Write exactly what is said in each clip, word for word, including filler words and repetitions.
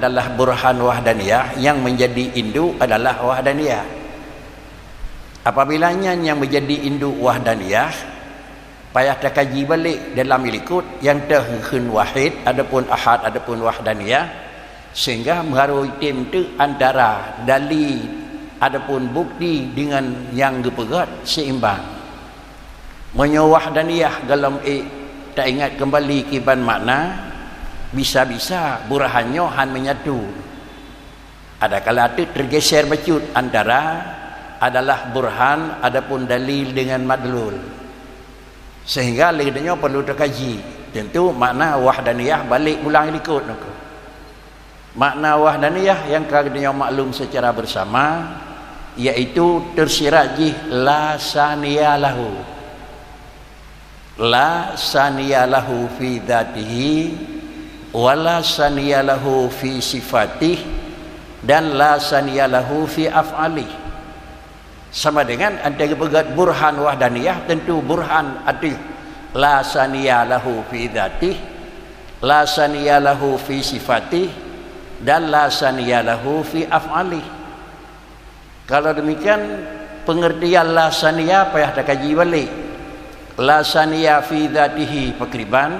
adalah burhan wahdaniyah, yang menjadi induk adalah wahdaniyah. Apabila nyan yang menjadi induk wahdaniyah, payah takaji balik dalam likot nyang teuh geukheun wahid, adapun ahad, adapun wahdaniyah, sehingga meuharôh item teuk antara dalil adapun bukti deungon nyang geupeugét seimbang. Meunyoe wahdaniyah gohlom ék taingat keumbali kiban makna, bisa-bisa burhan nyoe han menyatu. Adakala teuk teugeser bacut antara adalah burhan adapun dalil deungon madlul. Sehingga lé geutanyoe perlu teukaji. Tentu makna wahdaniyah balek mulang likot nangko. Makna wahdaniyah nyang ka geutanyoe maklum secara bersama, yaitu teusirat jih la saniya lahu. La saniya lahu fi dzatihi, wa la saniya lahu fi sifatih, dan la saniya lahu fi af'alih. Sama dengan antara geupeugét burhan wahdaniyah, tentu burhan ateueh la saniya lahu fi dzatih, la saniya lahu fi sifatih, dan la saniya lahu fi af'alih. Kalau demikian, pengertian la saniya payah takaji balik. La saniya fi dzatihi pakriban,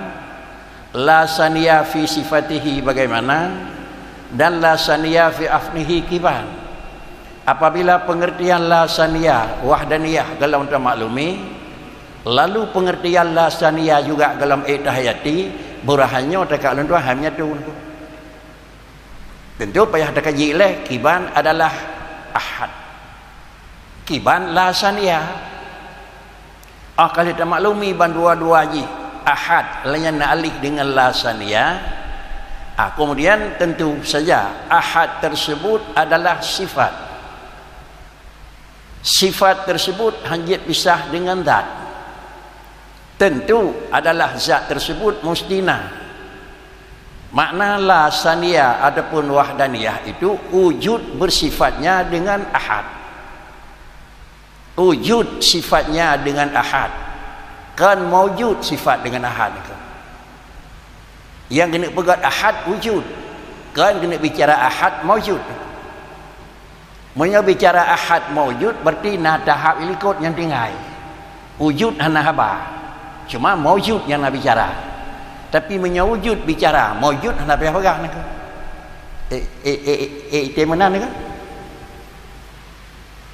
la saniya fi sifatihi bagaimana, dan la saniya fi af'alihi kiban. Apabila pengertian la saniya wahdaniyah gohlom tamaklumi, lalu pengertian la saniya juga gohlom ék tahayati, burhan nyoe teuka lôn tuan hai menyatu. Tentu payah takaji lé kiban adalah ahad. Kiban la saniya. Ah, ka lheueh tamaklumi ban dua-dua jih ahad, lagée na alih deungon la saniya. Ah, kemudian tentu saja ahad tersebut adalah sifat. Sifat tersebut han jeuet pisah deungon zat. Tentu adalah zat tersebut mustina. Makna la saniya ataupun wahdaniyah itu wujud bersifatnya dengan ahad. Wujud sifatnya dengan ahad. Kon maujud sifat dengan ahad itu. Nyang keuneuk peugét ahad wujud. Kon keuneuk bicara ahad maujud. Meunyoe bicara ahad maujud, berarti na tahap likot nyang tinggai. Wujud hana haba. Cuma maujud nyang na bicara. Tapi meunyoe wujud bicara, maujud hana payah peugah nangko. Eh, eh, eh, eh, eh, item meunan nangko?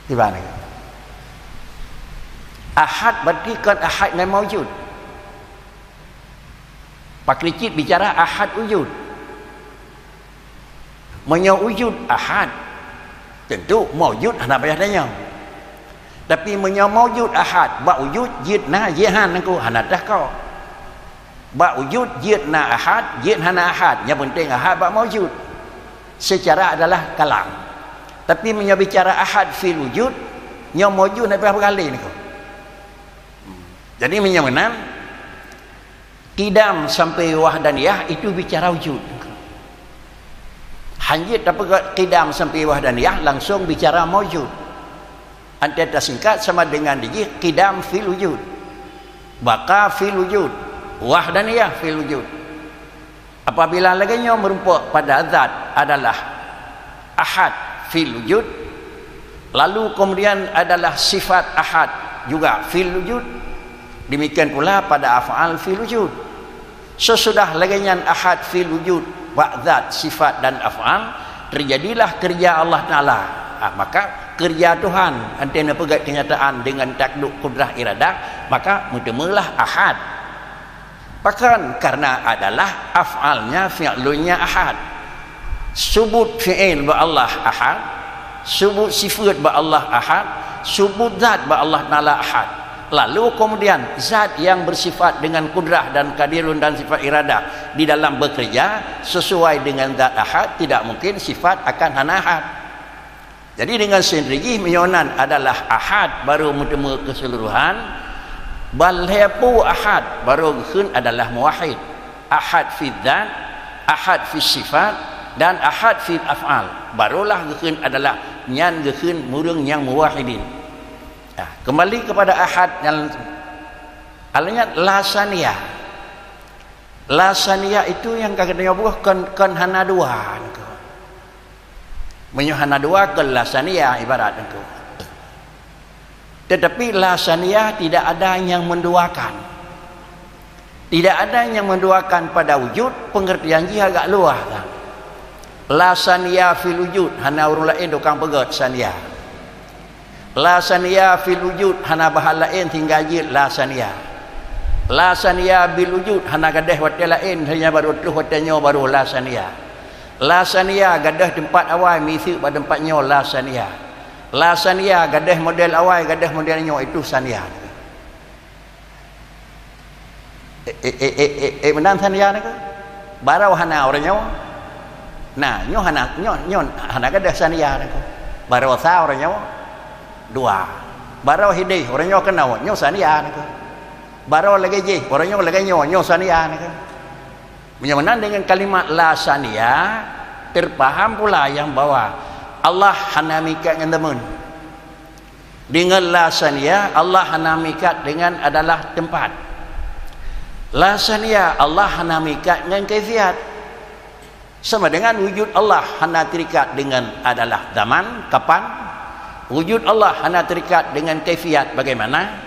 Tiba nangko. Ahad berarti kon ahad nyang maujud. Pakri cit bicara ahad wujud. Meunyoe wujud ahad, tentu maujud hana payah tanyong. Tapi meunyoe maujud ahad, bak wujud jeuet na, jeuet han nangko hana teuh ko. Bak wujud jeuet na ahad, jeuet hana ahad, nyang penting ahad bak maujud. Secara adalah kalam. Tapi meunyoe bicara ahad fil wujud, nyoe maujud hana payah peugah lé nangko. Jadi meunyoe meunan, qidam sampai wahdaniyah itu bicara wujud. Han jeuet tapeugét qidam sampai wahdaniyah langsung bicara maujud. Antara tasingkat sama dengan dijih qidam fil wujud. Baqa fil wujud. Wahdaniyah fil wujud. Apabila lagée nyoe meurumpok pada zat adalah ahad fil wujud, lalu kemudian adalah sifat ahad juga fil wujud, demikian pula pada af'al fil wujud. Sesudah lagée nyan ahad fil wujud bak zat, sifat dan af'al, terjadilah kerja Allah Taala. Ah, maka kerja Tuhan, antara peugét kenyataan dengan takluk kudrah iradah, maka meuteumeulah ahad. Pakon? Karena adalah af'alnya, fi'lunnya ahad. Subut fi'il bak Allah ahad, subut sifat bak Allah ahad, subut zat bak Allah Taala ahad. Lalu kemudian zat yang bersifat dengan kudrah dan qadirun dan sifat iradah di dalam bekerja sesuai dengan zat ahad, tidak mungkin sifat akan hana ahad. Jadi dengan sendiri jih meunyoe nan adalah ahad baru meuteumé keseluruhan, ban lhée peue ahad baru geukheun adalah muwahhid. Ahad fi dzat, ahad fi sifat, dan ahad fi af'al. Barulah geukheun adalah nyan geukheun ureuëng nyang muwahhidin. Nah, kembali kepada ahad yang alanya la saniya. La saniya itu nyang ka geutanyoe buah kon, kon hana dua. Meunyoe hana dua, kon la saniya ibarat Teungku. Tetapi la saniya tidak ada yang menduakan. Tidak ada yang menduakan pada wujud, pengertian jih agak luas kan. La saniya fil wujud, hana ureuëng laén tukang peugét saniya. La saniya fil wujud, hana bahan laén tinggai jeuet la saniya. La saniya bil wujud, hana gadôh watée laén, hanya barô troh watée nyoe barô la saniya. La saniya gadôh teumpat awai miseuk bak teumpat nyoe la saniya. La saniya gadôh model awai, gadôh model nyoe, itu saniya. Eh, eh, eh, eh, eh, eh, meunan saniya Teungku. Barô hana ureuëng nyoe. Nah, nyoe hana, nyoe, nyoe hana gadôh saniya Teungku. Barô sa ureuëng nyoe dua. Barô hidéh ureuëng nyoe keunoe, nyoe saniya Teungku. Barô lagée jih ureuëng nyoe lagée nyoe, nyoe saniya Teungku. Meunyoe meunan dengan kalimat la saniya, terpaham pula yang bahwa Allah hana meuikat ngon zaman. Deungon la saniya, Allah hana meuikat dengan adalah teumpat. La saniya, Allah hana meuikat ngon kaifiat. Sama dengan wujud Allah hana terikat dengan adalah zaman, kapan. Wujud Allah hana terikat dengan kaifiat, bagaimana.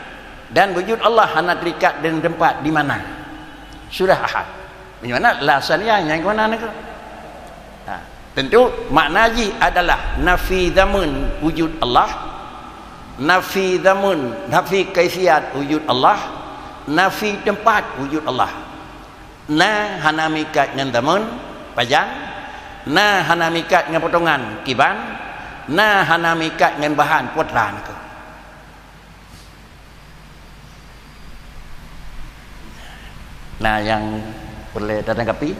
Dan wujud Allah hana terikat dengan tempat, di mana. Sudah ahad. Meunyoe la saniya nyang keunan Teungku. Ha, tentu makna jih adalah nafi zaman wujud Allah, nafi zaman, nafi kaifiat wujud Allah, nafi teumpat wujud Allah. Na hana meuikat ngon zaman, pajan, na hana meuikat ngon potongan, kiban, na hana meuikat ngon bahan, putra Teungku. Na nyang peureulée tatanggapi?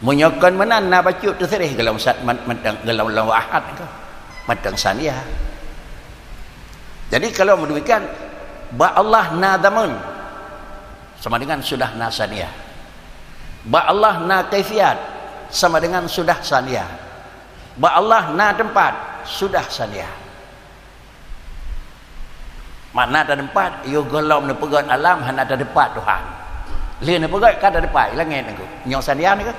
Meunyoe kon meunan na bacut teuseureh golom sat-, man-, mantong golom lom ahad Teungku. Mantong saniya. Jadi kalau meudemikian, bak Allah na zaman, sama dengan sudah na saniya. Bak Allah na kaifiat, sama dengan sudah saniya. Bak Allah na teumpat, sudah saniya. Makna tateumpat, yoh gohlom neupeugét alam hana tateumpat Tuhan. Lheueh neupeugét ka tateumpat, i langét Teungku. Nyoe saniya Teungku.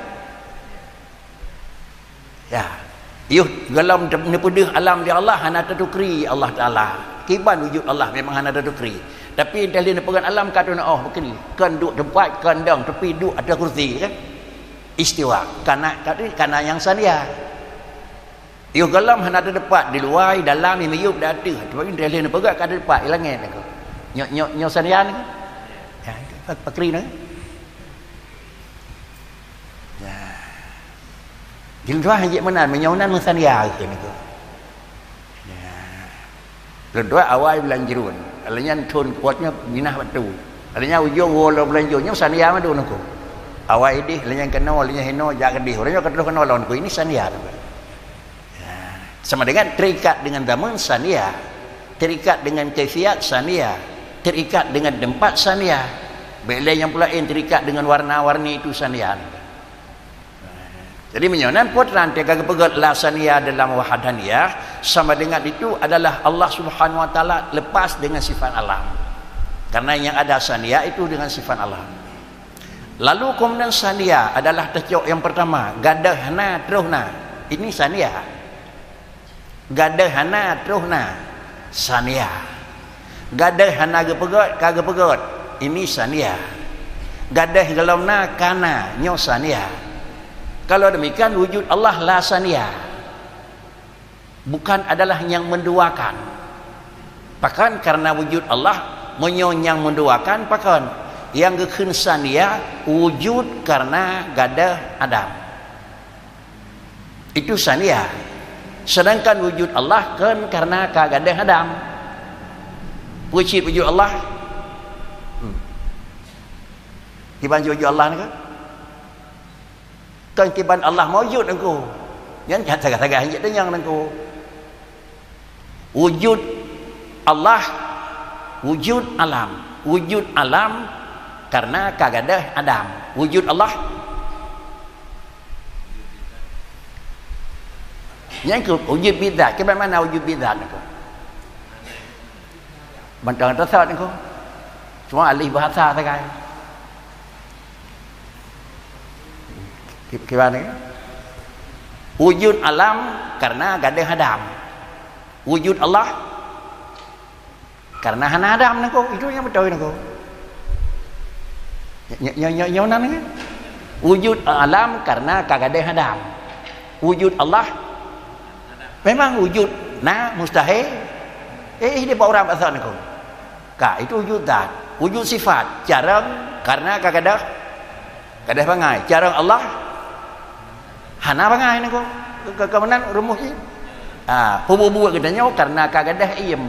Ya. Yoh gohlom neupeudeuh alam di Allah hana tatukri Allah Taala. Kiban wujud Allah memang hana tatukri. Tapi entah lheueh neupeugét alam ka teuneuk oh bukri. Kon duek teumpat, kon dong, tapi duek ateueh kursi kan. Istiwa. Kana, kana nyang saniya. Yoh gohlom hana tateumpat di luwa, di dalam, di miyueb, di ateueh. Tapi lheueh neupeugét ka tateumpat i langét Teungku. Nyoe, nyoe, nyoe saniya Teungku. Ya, pakri Teungku. Ya. Jileueng tuha hanjeuet meunan, meunyoe meunan meusaniya kheun Teungku. Ya. Lôn tuha awai bulan Jruen. Lheueh nyan thon kuat nyoe minah batu. Lheueh nyan ujong woe lom bulan Jruen nyoe saniya mandum Teungku. Awai idéh, lheueh nyan keunoe, lheueh nyan hinoe jak keudéh. Ureuëng nyoe ka troh keunoe lom Teungku. Ini saniya Teungku. Ya. Sama dengan terikat dengan zaman saniya, terikat dengan kaifiat saniya, terikat dengan tempat saniya. Bék lé nyang peulaén terikat dengan warna-warni itu saniya. Jadi meunyoe nan peue teurang ka geupeugét la saniya dalam wahdaniyah, sama dengan itu adalah Allah Subhanahu wa Taala lepas dengan sifat alam. Karena yang ada saniya itu dengan sifat alam. Lalu kemudian saniya adalah teucok yang pertama, gadôh na, troh na. Ini saniya. Gadôh hana, troh na, saniya. Gadôh hana geupeugét, ka geupeugét, ini saniya. Gadôh gohlom na, ka na, nyoe saniya. Kalau demikian, wujud Allah la saniya. Bukan adalah nyang menduakan. Pakon karena wujud Allah, meunyoe nyang menduakan, pakon? Nyang geukheun saniya, wujud karena gadôh Adam. Itu saniya. Sedangkan wujud Allah kon karena ka gadôh Adam. Peue cit wujud Allah? Hmm. Kiban wujud Allah nyoe? Kon kiban Allah maujud Teungku. Nyan sagai-sagai hanjeuet tanyong Teungku. Wujud Allah, wujud alam. Wujud alam karena ka gadôh Adam. Wujud Allah. Nyan keuh wujud bidzat. Kiban makna wujud bidzat Teungku? Mantong teusot Teungku. Cuma alih bahasa sagai. Ki-, kiban ni? Wujud alam karena gadôh Adam. Wujud Allah karena hana Adam nangko. Itu nyang beutôi nangko. Nyo, nyo, nyo, nyo nan kan? Wujud alam karena ka gadôh Adam. Wujud Allah memang wujud na mustahil. Eh, di bak urang bahasa nangko. Ka, itu wujud zat. Wujud sifat. Carông karena ka gadôh, gadôh bangai. Carông Allah hana bangai nangko. Ka, ka meunan rumoh jih. Ha, peubuet-buet geutanyoe karena ka gadôh iem.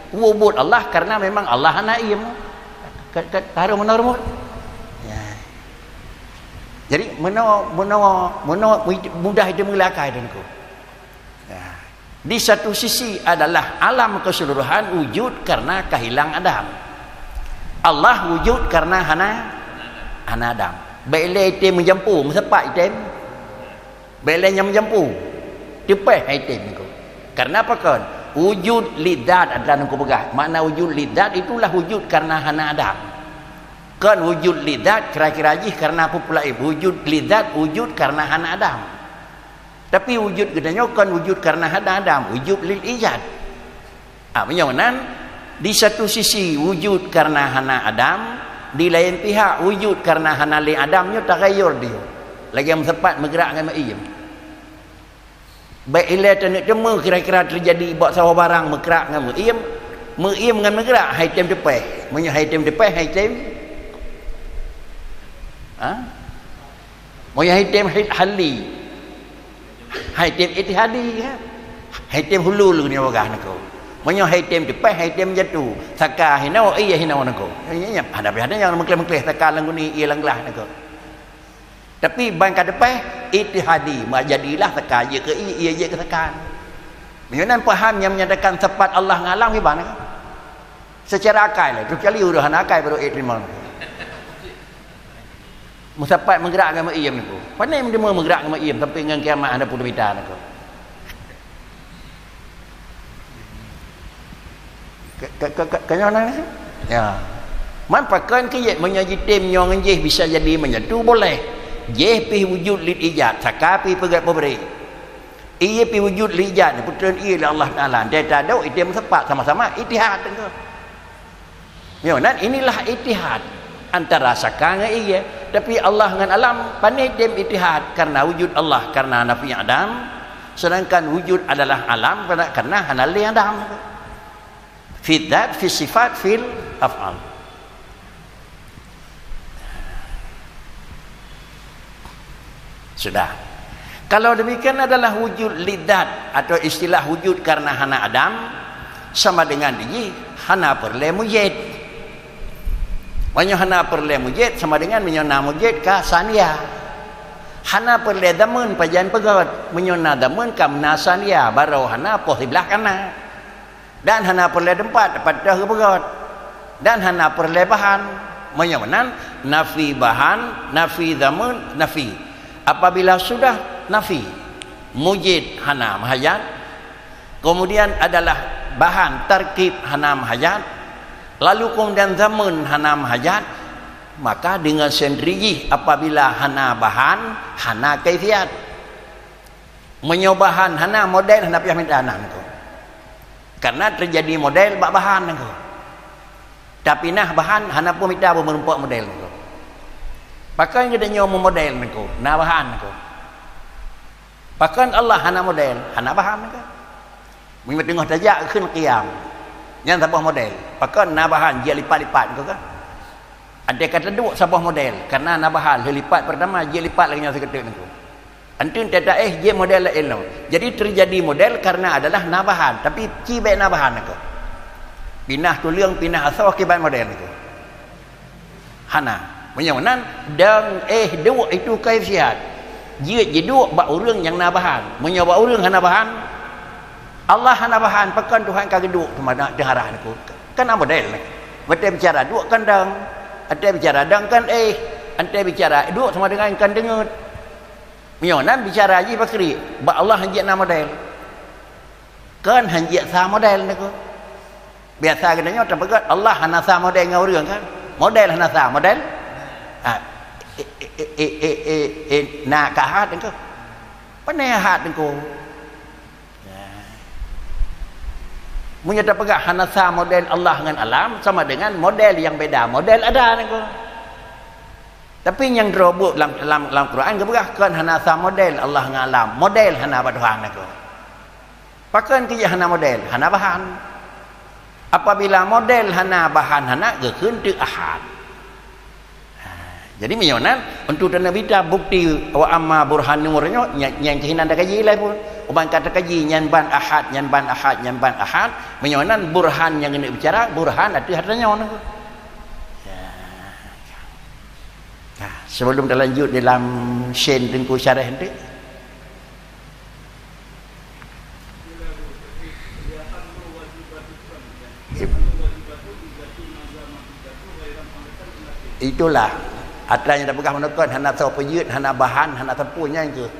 Peubuet Allah karena memang Allah hana iem. Ka, ka, ka harôh meunan rumoh. Ya. Jadi, meunoe, meunoe, meunoe mudah itu meulakai nangko. Ya. Di satu sisi adalah alam keseluruhan wujud karena kahilang Adam. Allah wujud karena hana, hana Adam. Bèk ilèe item meujampu, meusapat item. Bèk ilèe nyang meujampu. Teupèh item nangko. Karena apa kon? Wujud li zat adalah nangko peugah. Makna wujud li zat itulah wujud karena hana Adam. Kon wujud li zat kira-kira jih karena apa pula? Eh, wujud li zat wujud karena hana Adam. Tapi wujud geutanyoe kon wujud karena hana Adam, wujud lil ijad. Ah, meunyoe nan, di satu sisi wujud karena hana Adam, di lain pihak wujud karena hana lé Adam nyoe tagayur dia. Lagèe meusapat meugrak ngon meuiem. Bèk ilèe taneuk teumé kira-kira teujadi bak saboh barang meugrak ngon meuiem, meuiem ngon meugrak hai tem teupèh. Meunyoe hai tem teupèh, hai tem, ha? Meunyoe hai tem hi-, hali, hai tem ittihadi, ya. Hai tem hulul geutanyoe peugah nangko. Meunyoe hai tem teupèh, hai tem jatu. Saka hinoe, ie hinoe nangko. Nya, nya, hana pih ada nyang meukleh-meukleh saka lam guni, ie lam glah nangko. Tapi ban ka teupèh, ittihadi, ma jadilah saka jeuet keu ie, ie jeuet keu saka. Meunyoe nan paham nyang menyatakan sifat Allah ngon alam kiban, kan? Secara akai lah, kecuali ureueng hana akai baru ie teurimong. Meusapat meugrak ngon meuiem nangko. Pane meudeungoe meugrak ngon meuiem sampai ngon kiamat hana peuet mita nangko. Ke, ke, ke, ke, ke nyoe na, ya. Man pakon keu jeuet meunyoe jitem nyoe ngon jih bisa jadi menyatu, boleh. Jih pih wujud lil ijad, saka pih peugét peubri. Ie pih wujud lil ijad, peutreun ie lé Allah Taala. Dai tadok item meusapat sama-sama ittihad nangko. Nyoe nan inilah ittihad antara saka ngon ie. Tapi Allah ngon alam pane tem ittihad karena wujud Allah karena nafi Adam, sedangkan wujud adalah alam karena, karena hana lé Adam. Fi dzat, fi sifat, fil af'al. Sudah. Kalau demikian adalah wujud lidzat atau istilah wujud karena hana Adam, sama dengan dijih hana peureulée mujid. Meunyoe hana peureulée mujid, sama dengan meunyoe na mujid ka sania. Hana peureulée zameun pajan peugét, meunyoe na zameun ka meunan sania, barô hana poh siblaih ka na. Dan hana peureulée teumpat, teumpat teuh geupeugét. Dan hana peureulée bahan. Meunyoe meunan, nafi bahan, nafi zameun, nafi. Apabila sudah nafi, mujid hana meuhajat, kemudian adalah bahan tarkib hana meuhajat, lalu kemudian zameun hana meuhajat, maka dengan sendiri jih apabila hana bahan, hana kaifiat. Meunyoe bahan hana, model hana payah mita na nangko. Karena teujadi model bak bahan nangko. Tapi na bahan hana peue mita beumeurumpok model nangko. Pakon geutanyoe meumodel nangko, na bahan nangko. Pakon Allah hana model, hana bahan nangko. Meunyoe teungoh tajak kheun qiyam, nyan saboh model. Pakon na bahan jeuet lipat-lipat nangko kan? Adak ka taduek saboh model, karena na bahan lheuh lipat peurtama jeuet lipat lagée nyan sigoe teuk nangko. Anteun tataéh jeuet model laén lom. Jadi teujadi model karena adalah na bahan, tapi ci bék na bahan nangko. Pinah tuleueng, pinah asoe kiban model nangko. Hana. Meunyoe meunan, dang éh duek itu kaifiat. Jeuet jiduek bak ureuëng nyang na bahan. Meunyoe bak ureuëng hana bahan, Allah hana bahan, pakon Tuhan ka geuduek teuma na teuharah nangko. Kan na model nangko. Watée bicara duek kan dang. Watée bicara dang kan éh. Watée bicara duek sama dengan kan deungeut. Meunyoe nan bicara jih pakri, bak Allah hanjeuet na model. Kan hanjeuet sa model nangko. Biasa geutanyoe tapeugét Allah hana sa model ngon ureuëng kan? Model hana sa model? Ha. Eh, eh, eh, eh, eh, eh, eh, na ka ahad Teungku? Pane ahad Teungku? Ya. Meunyoe tapeugah hana sa model Allah ngon alam, sama dengan model nyang beda model ada Teungku. Tapi nyang droe buet lam, lam, lam Quran geupeugah kon hana sa model Allah ngon alam, model hana bak Tuhan Teungku. Pakon keu jih hana model? Hana bahan. Apabila model hana, bahan hana, geukheun teuk ahad. Ha, jadi meunyoe nan, untuk taneubi ta bukti wa amma burhan nur nyoe, nya-, nyang keuh hana takaji lé pun. Uban ka takaji nyan ban ahad, nyan ban ahad, nyan ban ahad, meunyoe nan burhan nyang keuneuk bicara, burhan ateueh ata nyoe. Ya. Nah, sebelum talanjut dalam sen Teungku syarah nanti, itulah atra nyang tapeugah meunokon hana soe peujeuet, hana bahan, hana sapeue nyan keuh.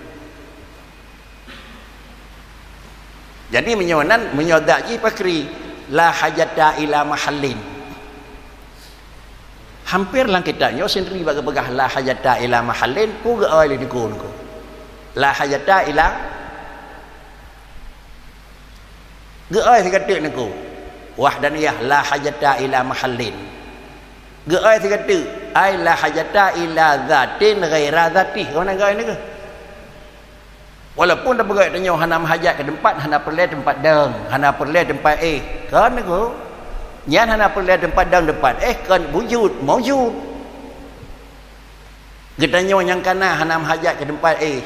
Jadi meunyoe nan, meunyoe dak jih pakri, la hajata ila mahallin. Hampir lam kitab nyoe sendiri bak geupeugah la hajata ila mahallin, peue geuoi lé Teungku Teungku. La hajata ila, geuoi sigateuk Teungku. Wahdaniyah la hajata ila mahallin. Geuoi sigateuk, ai la hajata ila zatin ghaira zatih. Kau na geuoi Teungku? Walaupun tapeugah tanyoe hana meuhajat keu teumpat, hana peureulée teumpat dong, hana peureulée teumpat éh. Kon Teungku. Nyan hana peureulée teumpat dong teumpat éh, kon wujud, maujud. Geutanyoe nyang kana hana meuhajat keu teumpat éh.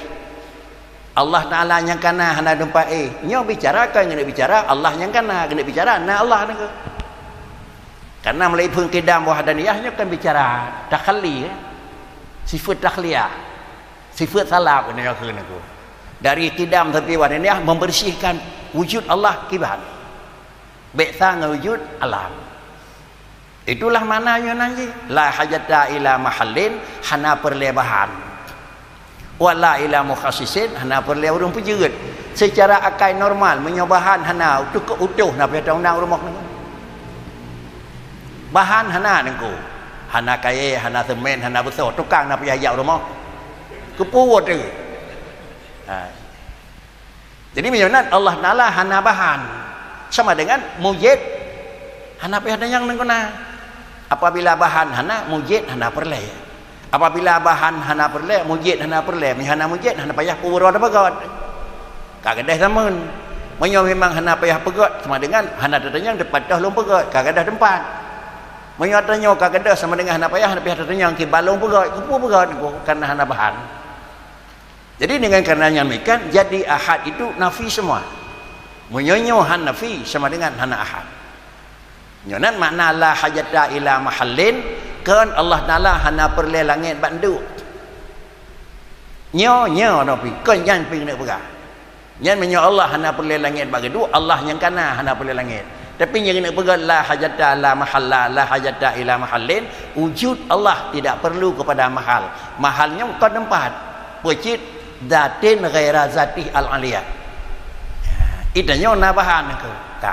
Allah Taala nyang kana hana teumpat éh. Nyoe bicara kon keuneuk bicara Allah nyang kana, keuneuk bicara na Allah Teungku. Karena meulayeue phon qidam wahdaniyah nyoe kan bicara takhalli, ya. Sifat takhliyah. Sifat salab nyoe keuh Teungku. Dari qidam sampai wahdaniyah membersihkan wujud Allah kiban. Bék sa ngon wujud alam. Itulah makna nyoe nan jih. La hajata ila mahallin, hana peureulée bahan. Wala ila mukhassisin, hana peureulée ureuëng peujeuet. Seucara akai normal, meunyoe bahan hana, utoh keu utoh na payah taundang rumoh Teungku. Bahan hana Teungku. Hana kayée, hana semen, hana beusoh, tukang na payah jak rumoh. Keupeue teuh? Ha. Jadi meunyoe nan Allah Taala hana bahan, sama dengan mujid hana payah tanyong Teungku na. Apabila bahan hana, mujid hana peureulée. Apabila bahan hana peureulée, mujid hana peureulée. Meunyoe hana mujid, hana payah peue uroe tapeugét. Ka gadôh zaman. Meunyoe memang hana payah peugét, sama dengan hana tatanyong teumpat toh lôn peugét, ka gadôh teumpat. Meunyoe tanyoe ka gadôh sama dengan hana payah, hana payah tatanyong kiban lôn peugét, keupeue peugét Teungku, karena hana bahan. Jadi dengan karena nyang demikian, jadi ahad itu nafi semua. Meunyoe nyoe han nafi sama dengan hana ahad. Nyoe nan makna la hajata ila mahallin, kon Allah Taala hana peureulée langét bak duek. Nyoe, nyoe nafi, kon nyan pih keuneuk peugah. Nyan meunyoe Allah hana peureulée langét bak duek, Allah nyang kana hana peureulée langét. Tapi nyang keuneuk peugah la hajata la mahalla, la hajata ila mahallin, wujud Allah tidak perlu kepada mahal. Mahal nyoe kon teumpat. Peue cit? Zatin ghaira zatih al-aliyah. Geutanyoe na bahan keu ka.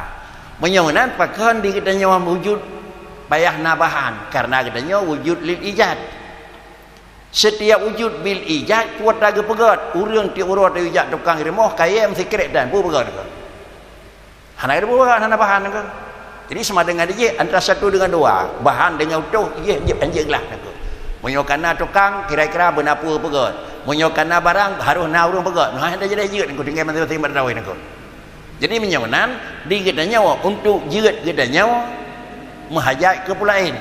Meunyoe nan pakon di geutanyoe wujud payah na bahan, karena geutanyoe wujud lil ijad. Setiap wujud bil ijad kuat geupeugét, ureuëng tiep uroe teuijak tukang rumoh kayém sikrek dan bu beugét. Hana ada buah, hana bahan ke? Jadi sama dengan dijih antara satu dengan dua, bahan dengan utoh, jih jih anjing lah ke. Meunyoe kana tukang, kira-kira beuna peue peugét. Meunyoe kana barang, harus na ureuëng peugét. Nah, ada jadi jeuet ku tinggai mantong timbang tahu ni ku. Jadi meunyoe nan di geutanyoe untuk jeuet geutanyoe meuhajat keu peulaén.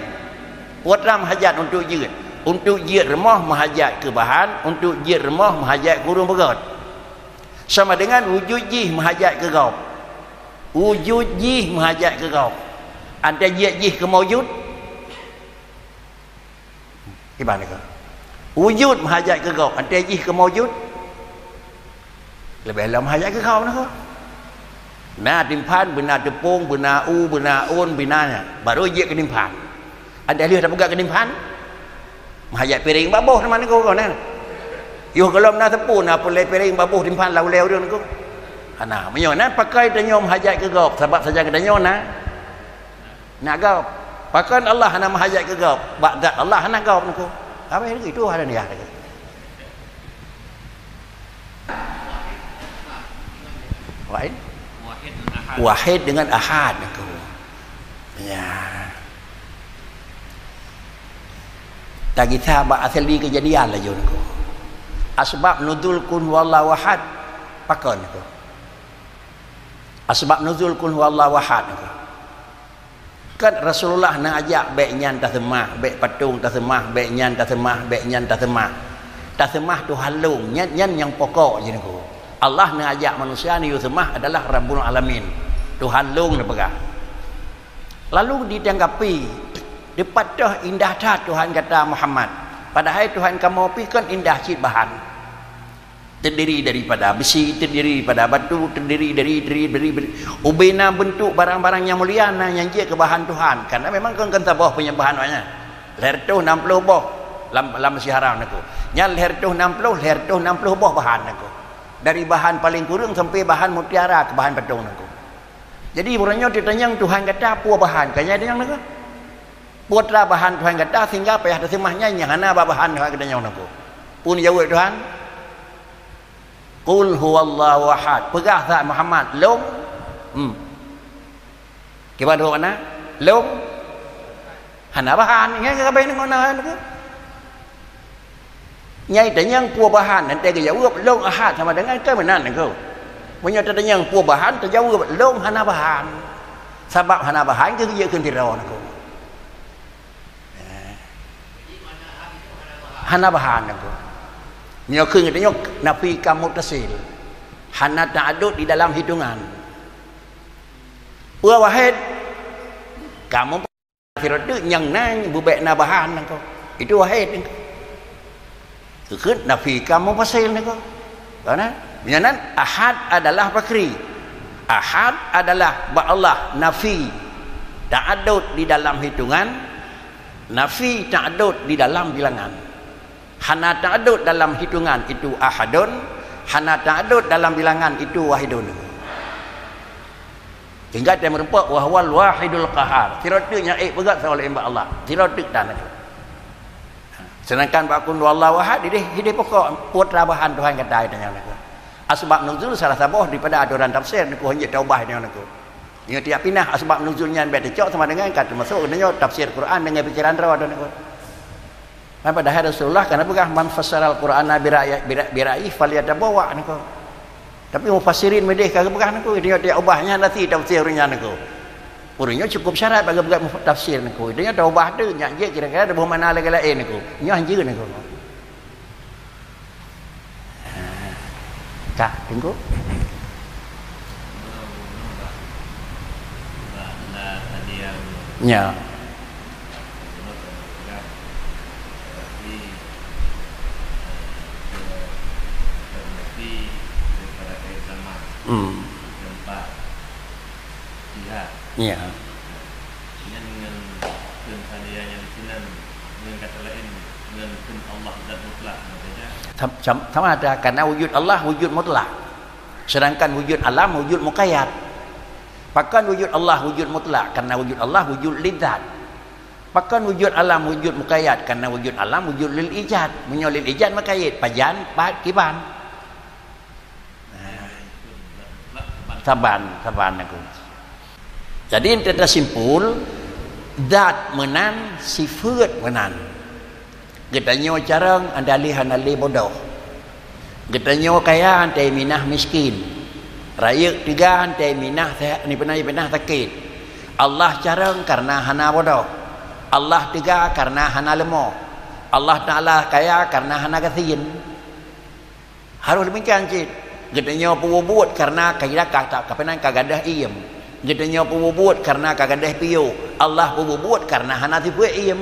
Putra meuhajat untuk jeuet. Untuk jeuet rumoh meuhajat keu bahan, untuk jeuet rumoh meuhajat keu ureuëng peugét. Sama dengan wujud jih meuhajat keu gob. Wujud jih meuhajat keu gob. Anta jeuet jih keu maujud? Kiban keu? Wujud meuhajat keu gob. Anta jih keu maujud? Leubeh lom meuhajat keu gob na keu? Na timphan, beuna teupông, beuna u, beuna ôn, beuna nyan. Baru jeuet keu timphan. Adak lheueh tapeugah keu timphan, meuhajat piréng bak boh teuma niko kon, eh. Yoh gohlom na teupeu na peureulée piréng bak boh timphan lam ulée ureuëng niko. Hana, meunyoe na pakon tanyoe meuhajat keu gob, sabab sajan geutanyoe na, na gob. Pakon Allah hana meuhajat keu gob, bak zat Allah hana gob niko. Habéh lagèe itu ada niat lagèe. Wahid. Wahid dengan ahad niko. Ya. Tagisa bak asli kejadian laju niko. Asbab nuzul qul huwallahu ahad. Pakon niko. Asbab nuzul qul huwallahu ahad niko. Kan Rasulullah neuajak bèk nyan taseumah, bèk patong taseumah, bèk nyan taseumah, bèk nyan taseumah. Taseumah Tuhan lôn, nyan, nyan nyang pokok jih niko. Allah neuajak manusia neuyue seumah adalah Rabbul Alamin. Tuhan lôn neupeugah. Lalu ditanggapi, "Dipat toh indah that Tuhan gata Muhammad. Padahai Tuhan kamoe pih kon indah cit bahan." Terdiri daripada besi, terdiri daripada batu, terdiri dari, dari, dari, dari ubena bentuk barang-barang nyang mulia na nyang jeuet keu bahan Tuhan. Karena memang kon, kon saboh penyembahan awaknyan. Lhèe reutôh nam ploh boh lam, lam Masjid Haram niko. Nyan lhèe reutôh nam ploh, lhèe reutôh nam ploh boh bahan niko. Dari bahan paling kureueng sampai bahan mutiara keu bahan patong niko. Jadi, uroe nyoe teutanyong Tuhan gata peue bahan, ka nyan tanyong niko. Peue teuma bahan Tuhan gata sehingga payah taseumah nyan nyang hana bak bahan Tuhan geutanyoe niko. Peue jaweueb Tuhan? "Qul huwallahu ahad." Peugah that Muhammad, lôn, hmm. Kiban hok na? Lôn hana bahan. Nyan ka habéh ngon na niko. Nyai tanyong peue bahan, nyan teugeujaweueb lôn ahad sama dengan keu meunan niko. Meunyoe tatanyong peue bahan, teujaweueb lôn hana bahan. Sabab hana bahan keu jeuet keu sidroe niko. Hana bahan niko. Meunyoe keu geutanyoe nafi kam muttasil. Hana ta'addud di dalam hitungan. Peue wahid? Kamoe Sidroe teuk nyang na beubèk na bahan nangko. Itu wahid nangko. Keukeut nafi kam mufasil nangko. Ka na? Meunyoe nan, ahad adalah pakri. Ahad adalah bak Allah nafi ta'addud di dalam hitungan, nafi ta'addud di dalam bilangan. Hana ta'addud dalam hitungan itu ahadun, hana ta'addud dalam bilangan itu wahidun. Hingga teumeureumpok, "Wa huwal wahidul qahar." Sidroe teuk nyang ék peugah soe laén bak Allah. Sidroe teuk tan itu. Sedangkan bak qul huwallahu ahad, idéh, idéh pokok, peue teuma bahan Tuhan gata itu nyang nangko. Asbab nuzul salah saboh daripada aturan tafsir nangko, hanjeuet taubah nyang nangko. Nyoe tiap pinah asbab nuzul nyan bèk teucok sama dengan ka teumasuk nyoe tafsir Quran dengan pikiran droe nangko. Kan padahai Rasulullah kana peugah, "Man fassaral Qur'ana bi ra'yi, bi ra-, bi ra'yi falyatabawwa'," nangko. Tapi mufassirin meudeh ka geupeugah nangko, geutanyoe taubah nyan hana tafsir ureueng nyan nangko. Ureueng nyoe cukup syarat bak geupeugah mufa-, tafsir nangko. Geutanyoe taubah tu, nyak jeuet kira-kira taboh makna lagèe laén nangko. Nyoe hanjeuet nangko. Ha. Ka, teungku. Nya. Hmm. Nya. Sam-, sam-, sama ada, karena wujud Allah wujud mutlak. Sedangkan wujud alam wujud muqayyad. Pakon wujud Allah wujud mutlak? Karena wujud Allah wujud lil zat. Pakon wujud alam wujud muqayyad? Karena wujud alam wujud lil ijad. Meunyoe lil ijad muqayyad, pajan, pat, kiban. Saban, saban aku. Jadi, teusimpul, zat meunan, sifeut meunan. Geutanyoe carông, hana lé, hana lé bodoh. Geutanyoe kaya, hana lé minah miskin. Rayeuk teuga, hana lé minah seh-, ni pernah, pernah sakét. Allah carông karena hana bodoh. Allah teuga karena hana leumo. Allah Taala kaya karena hana gasien. Harôh demikian cit. Geutanyoe peubuet karena ka, ka, ka, ka peunan ka gadôh iem. Geutanyoe peubuet karena ka gadôh piôh. Allah peubuet karena hana sifeut iem.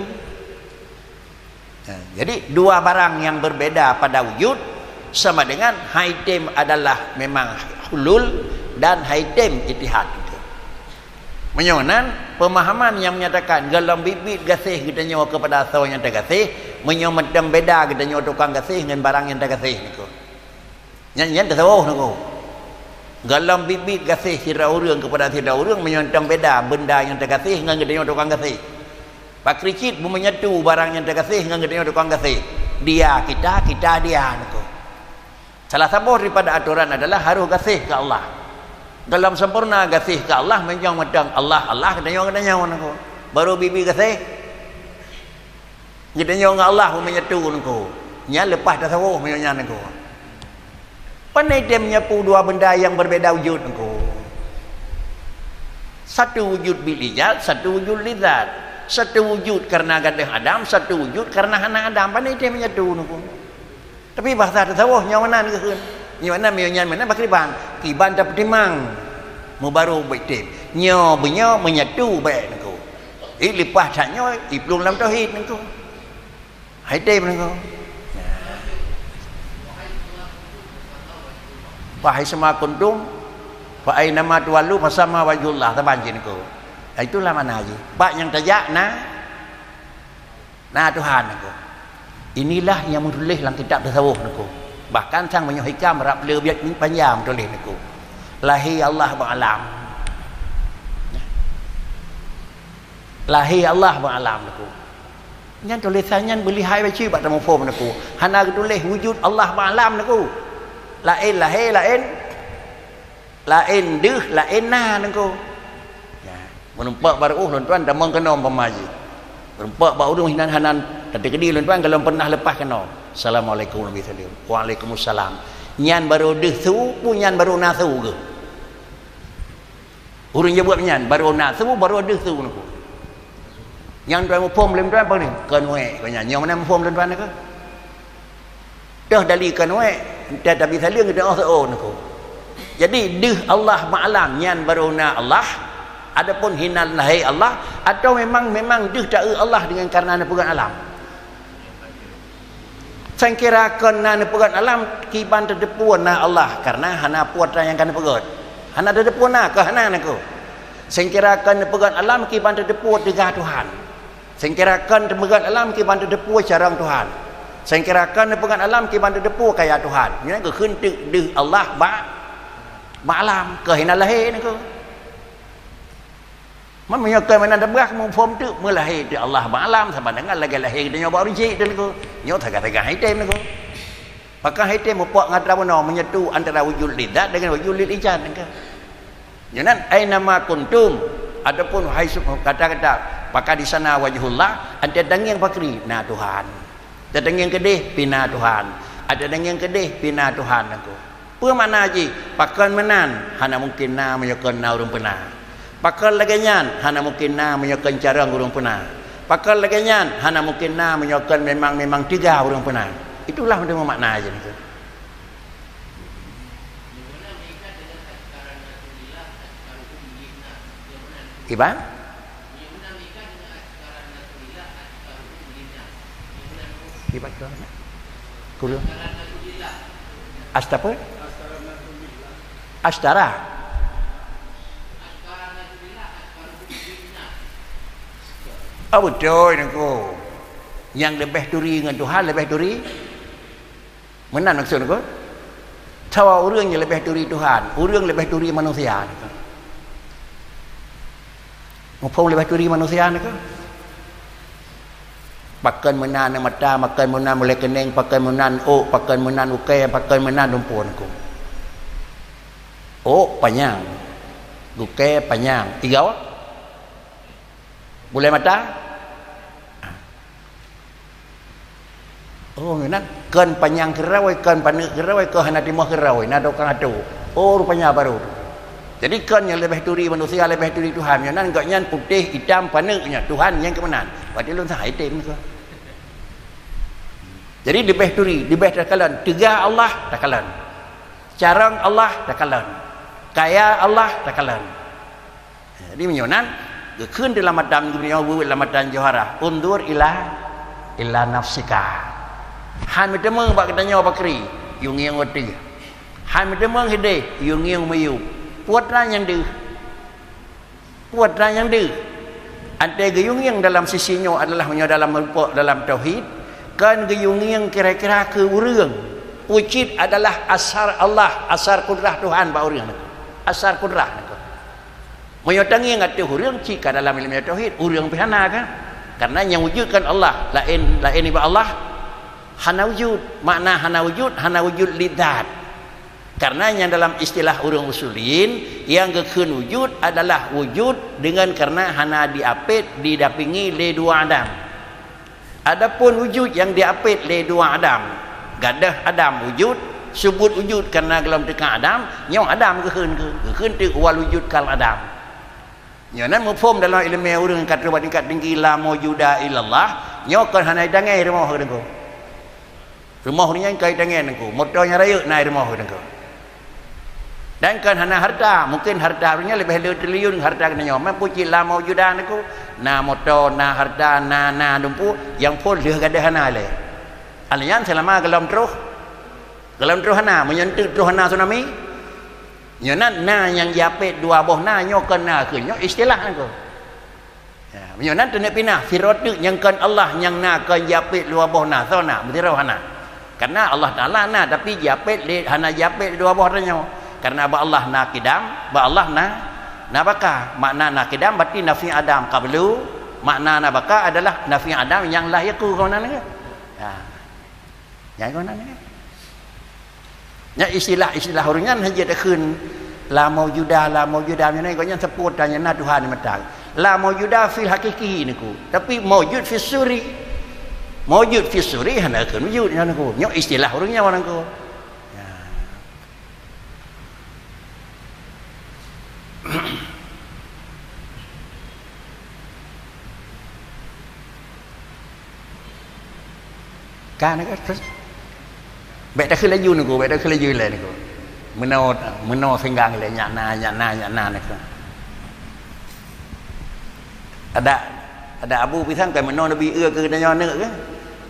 Ha, jadi, dua barang yang berbeda pada wujud sama dengan hai tem adalah memang hulul dan hai tem ittihad. Meunyoe nan, pemahaman yang menyatakan golom biet-biet gaséh geutanyoe keupada soe nyang tagaséh, meunyoe mantong beda geutanyoe tukang gaséh ngon barang nyang tagaséh niko. Nyan, nyan tasawuf niko. Golom biet-biet gaséh sidroe ureueng keupada sidroe ureueng, meunyoe mantong beda benda nyang tagaséh ngon geutanyoe tukang gaséh. Pakri cit beumeunyetu barang nyang tagaséh ngon geutanyoe tukang gaséh. Dia kita, kita dia, neuko. Salah saboh daripada atoran adalah harôh gaséh keu Allah. Golom sampoereuna gaséh keu Allah, meunyoe mantong Allah, Allah, geutanyoe, geutanyoe, neuko. Barô bibi gaséh. Geutanyoe ngon Allah beumeunyetu, neuko. Nyan leupah tasawôh meunyoe nyan, neuko. Pane tem nyapu dua benda nyang berbeda wujud, neuko. Satu wujud bil ijad, satu wujud lizat. Satu wujud karena gadôh Adam, satu wujud karena hana Adam. Pane tem meunyetu, neuko. Tapi bahasa tasawôh nyoe meunan geukheun. Nyoe meunan, meunyoe nyan meunan, pakriban. Kiban tapeutimang. Meubarô beutem. Nyoe beunyoe meunyetu bèk, neuko. Ih, leupah that nyoe, iplueng lam tauhid, neuko. Hai tem, neuko. Fa haitsuma kuntum, fa ainama tuwallu, fasamma wajhullah, saban cit, neuko. Itulah makna jih. Bak nyang tajak na, na Tuhan, neuko. Inilah nyang meutuléh lam kitab tasawôh, neuko. Bahkan sang meunyoe hikam rab le biet panjang meutuléh, neuko. Lahé Allah bak alam. Lahé Allah bak alam, neuko. Nyan tulésan nyan beulihai bacut bak tamuphom, neuko. Hana geutuléh wujud Allah bak alam, neuko. Laén lahé, laén, laén deuh, laén na, neuko. Ya, meureumpok bak ru'uh lôn tuan tamong keunoe umpama jih. Meureumpok bak ureueng hinan hanan tateukeudi lôn tuan golom pernah leupah keunoe. Assalamualaikum Nabi Salim. Waalaikumsalam. Nyan barô deuh su, peue nyan barô na su geuh? Ureueng jaweueb nyan, barô na su, barô deuh su, neuko. Nyang tuan muphom lé tuan peue ni? Keunuék, keu nyan. Nyoe meunan muphom lé tuan, neuko. Toh dali keunuék, entah tabi saleueng, entah oh, oh, neuko. Jadi, deuh Allah bak alam, nyan barô na Allah, adapun hinan lahé Allah, atawa memang, memang deuh ta-eu Allah dengan karena neupeugöt alam? Sangkira kon na neupeugöt alam, kiban tateupeue na Allah, karena hana peue atra nyang ka neupeugöt. Hana tateupeue na, keu hana, neuko. Sangkira kon neupeugöt alam, kiban tateupeue teuga Tuhan. Sangkira kon neupeugöt alam, kiban tateupeue carông Tuhan. Sangkira kon neupeugöt alam, kiban tateupeue kaya Tuhan. Nyan geukheun teuk deuh Allah bak, bak alam, keu hinan lahé, neuko. Man meunyoe keu meunan teubiet muphom teuk meulahé teuk Allah bak alam, saban deungon lagèe lahé geutanyoe bak ureueng chik teuh, neuko. Nyoe sagai-sagai hai tem, neuko. Pakon hai tem mupok ngon atra bunoe meunyetu antara wujud lizat dengan wujud lil ijad, neuko. Nyoe nan, "Ainama kuntum," ataupun hai su-, kata-kata, "Pakad di sana wajhullah," ante tangieng pakri, na Tuhan. Ante tangieng keudeh, pih na Tuhan. Ante tangieng keudeh, pih na Tuhan, neuko. Peue makna jih? Pakon meunan, hana mungken na meunyoe kon na ureueng peuna. Pakon lagèe nyan, hana mungken na meunyoe kon carông ureueng peuna. Pakon lagèe nyan, hana mungken na meunyoe kon memang-memang teuga ureueng peuna. Itulah meuteumé makna jih nyan. Iban? Iban tu, kurang. Astapa? Astara. Oh, beutôi, neuko. Nyang leubeh turi ngon Tuhan, leubeh turi. Meunan maksud neuko. Sawa ureueng nyang leubeh turi Tuhan, ureueng leubeh turi manusia neuko. Muphom leubeh turi manusia neuko. Pakon meunan mata, pakon meunan mulai keuneng, pakon meunan ôk, pakon meunan ukée, pakon meunan lumpoe neuko. Ôk panyang, ukée panyang, igoe? Bulée mata? Oh, meunan. Kon panyang keurawe, kon paneuk keurawe, kon hana timoh keurawe, na tukang atô. Oh, rupanya baru. Jadi, kon nyang leubeh turi manusia, leubeh turi Tuhan. Nyoe nan gobnyan putéh, itam, paneuk nyan. Tuhan nyang keu meunan. Berarti lôn sah item ke? Jadi, leubeh turi, leubeh takalon. Teuga Allah, takalon. Carông Allah, takalon. Kaya Allah, takalon. Jadi, meunyoe nan, geukheun di lam matan geutanyoe, weuet lam matan Johara, "Unzur ila, ila nafsika." Han meuteumé bak geutanyoe pakri, yue ngieng watée. Han meuteumé hideh, yue ngieng miyueb. Peue atra nyang deuh? Peue atra nyang deuh? Ante geuyue ngieng dalam sisi nyoe adalah meunyoe dalam meureumpok dalam tauhid, kon geuyue ngieng kira-kira keu ureueng. Peue cit adalah asar Allah, asar kudrah Tuhan bak ureueng nyan. Asar kudrah nyan. Meunyoe tangieng ateueh ureueng, cit ka dalam ileumèe tauhid, ureueng pih hana kan? Karena nyang wujud kan Allah, laén, laén nibak Allah hana wujud. Makna hana wujud, hana wujud li zat. Karena nyang dalam istilah ureuëng usuliyin, nyang geukheun wujud adalah wujud dengan karena hana diapit, didapingi lé dua adam. Adapun wujud nyang diapit lé dua adam, gadôh adam wujud, subut wujud karena gohlom teuka adam, nyoe adam geukheun, geukheun teuk wal wujud kal adam. Nyoe nan muphom dalam iéleumé ureuëng ka troh bak tingkat tinggi la maujuda illallah, nyoe kon hana itanggai rumoh Teungku. Rumoh nyan kon itanggai Teungku, moto nyang rayeuk na rumoh Teungku. Dan kon hana harta, mungkin harta ureuëng nyan leubeh le triliun harta geutanyoe. Man peue cit la maujuda Teungku, na moto, na harta, na, na dumpeue, nyang phon lheueh gadôh hana lé. Alnyan seulama gohlom troh, gohlom troh hana, meunyoe teuk troh hana tsunami, Nyoe nan na nyang jiapét dua boh na, nyoe kon na keuh, nyoe istilah Teungku. Ya, meunyoe nan teuneuk pinah, sidroe teuk nyang kon Allah nyang na kon jiapét dua boh na, soe na, meusidroe hana. Karena Allah Taala na, tapi jiapét lé, hana jiapét dua boh tanyoe. Karena bak Allah na kidam, bak Allah na, na baka. Makna na kidam berarti nafi adam qablu, makna na baka adalah nafi adam nyang lah yakun, kon na lagée. Ya. Nyan kon na lagée. Nyan istilah-istilah ureuëng nyan hana jeuet takheun la maujuda, la maujuda, nyan gobnyan seupôt tanyoe na Tuhan mantong. La maujuda fil hakiki Teungku, tapi maujud fis suri. Maujud fis suri hana kheun wujud nyan Teungku. Nyoe istilah ureuëng nyan Teungku. Ya. Ka na ka, terus. Bék takheun laju Teungku, bék takheun laju ilée Teungku. Meunoe, meunoe singgang ilée, nyak na, nyak na, nyak na Teungku. Ada, ada abu pisang kai meunoe neubi eu keu geutanyoe aneuk keuh?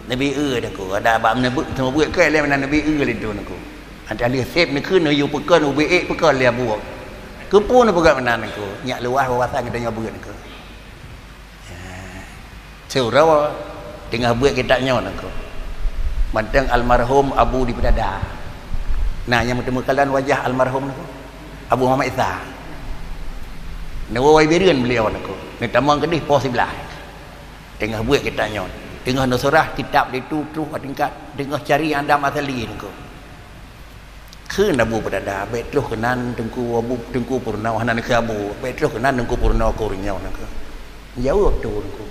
Neubi eu Teungku. Ada bak neubeuk, seumeubeuet kai lé meunan neubi eu lé Teungku. Ada lé sép neukheun neuyue peukon ubé ék peukon lé abu. Keupeue neupeugah meunan Teungku? Nyak luwah wawasan geutanyoe beuet Teungku. Ya. Siuroe teungoh beuet kitab nyoe Teungku. Mantong almarhum Abu di Peudada. Nah, nyang meuteumeukalon wajah almarhum Teungku. Abu Muhammad Isa. Neuwoe Bireuen beliau Teungku. Neutamong keudeh poh siblaih. Teungoh beuet kitab nyoe. Teungoh neuseurah kitab lé tu troh bak tingkat, teungoh cari Adam Asali Teungku. Kheun Abu Peudada, bék troh keunan Teungku, Abu, Teungku Purnoe, hana neukheun Abu, bék troh keunan Teungku Purnoe keu ureuëng nyoe Teungku. Jaweueb tu Teungku.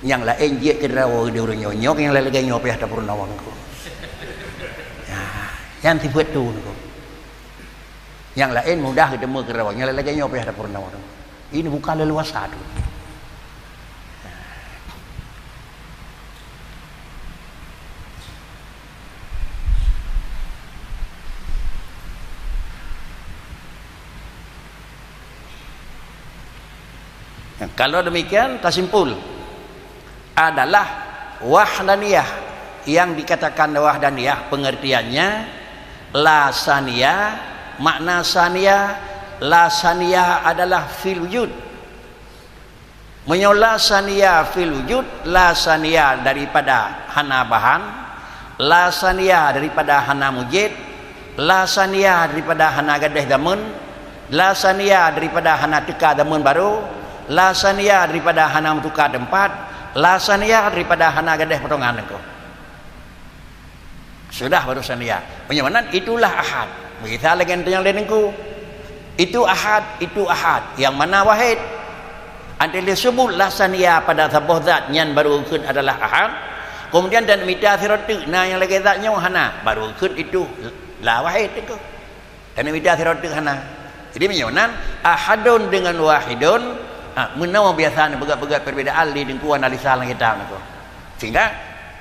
Nyang laén jeuet keu droe di ureuëng nyoe, nyoe nyang lagée nyoe payah tapeurunoe Teungku. Ya, nyan sifeuet tu Teungku. Nyang laén mudah geuteumé keu droe, nyang lagée nyoe payah tapeurunoe Teungku. Ini bukan leluasa tu. Nah, kalau demikian, tasimpul adalah wahdaniyah. Yang dikatakan wahdaniyah, pengertiannya la saniya, makna saniya, la saniya adalah fil wujud. Meunyoe la saniya fil wujud, la saniya daripada hana bahan, la saniya daripada hana mujéd, la saniya daripada hana gadôh zameun, la saniya daripada hana teuka zameun barô, la saniya daripada hana meutuka teumpat, la saniya daripada hana gadôh potongan Teungku. Sudah baru saniya. Meunyoe meunan, itulah ahad. Misal lagée nyang lé Teungku. Itu ahad, itu ahad. Yang mana wahid? Andai lé subut la saniya pada saboh zat, nyan baru kheun adalah ahad. Kemudian dan mita sidroe teuk na nyang lagée zat nyoe hana, baru kheun itu la wahid Teungku. Dan mita sidroe teuk hana. Jadi meunyoe nan ahadun dengan wahidun, ha, meunoe biasa neupeugah-peugah perbedaan lé Teungku analisa lam kitab Teungku. Sehingga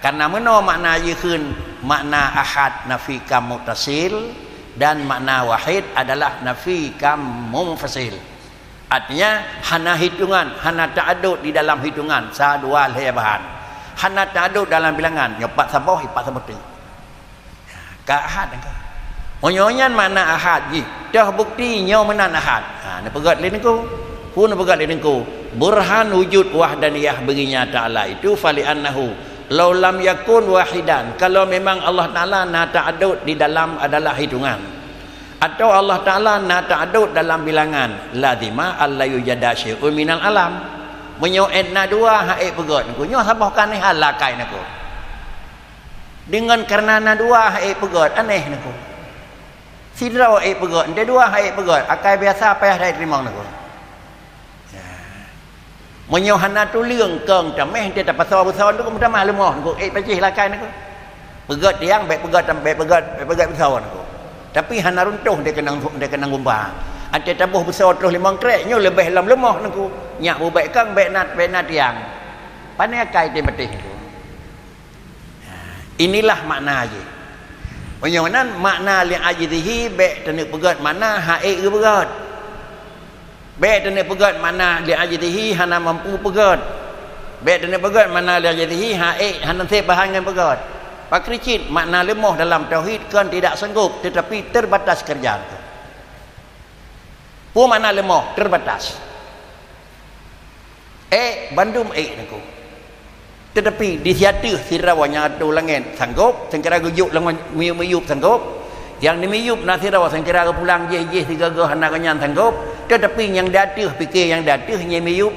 karena meunoe makna jih kheun makna ahad nafi kam muttasil dan makna wahid adalah nafi kam munfasil. Artinya hana hitungan, hana ta'adud di dalam hitungan sa dua lhée bahan. Hana ta'adud dalam bilangan, nyoe pat saboh, ipat saboh teuk. Ka ahad Teungku. Meunyoe nyan makna ahad jih, toh bukti nyoe meunan ahad. Ha, neupeugah lé Teungku. Peue neupeugah lé Teungku? Burhan wujud wahdaniyah bagi nyata Allah itu fali annahu law lam yakun wahidan. Kalau memang Allah Taala na ta'adud di dalam adalah hitungan, atau Allah Taala na ta'adud dalam bilangan, lazima alla yujada syai'un minal alam. Meunyoe ék na dua, han ék peugét Teungku. Nyoe saboh keu aneuëk hal lakée Teungku. Deungon kareuna na dua, han ék peugét, aneh Teungku. Sidroe ék peugét, 'oh dua han ék peugét, akai biasa payah that teurimong Teungku. Ya. Meunyoe hana tuleueng kong tameh, 'oh tapasoe beusoe Teungku, meutamah leumoh Teungku, ék pacéh lakée Teungku. Peugét tiang, bék peugét, bék peugét, bék peugét beusoe Teungku. Tapi hana runtoh 'oh keunong, 'oh keunong geumpa. 'Oh taboh beusoe troh limong krek, nyoe leubeh lom leumoh Teungku. Nyak bubék kong, bék na, bék na tiang. Pane akai tém patéh Teungku. Inilah makna jih. Meunyoe nan makna li ajzihi, bék taneuk peugét makna han ék geupeugét. Bék taneuk peugét makna li ajzihi hana mampu peugét. Bék taneuk peugét makna li ajzihi han ék, hana sép bahan ngon peugét. Pakri cit makna leumoh dalam tauhid kon tidak sanggup, tetapi terbatas kerja. Peue makna leumoh? Terbatas. Ék, bandum ék Teungku. Teutapi di siat teuh sidroe nyang atô langét sanggob, seungkira geujok lam miyueb-miyueb sanggob. Nyang di miyueb na sidroe seungkira geupulang jih-jih sigoe-goe hana geuh nyan sanggob. Teutapi nyang di ateueh, pike nyang di ateueh nyan miyueb,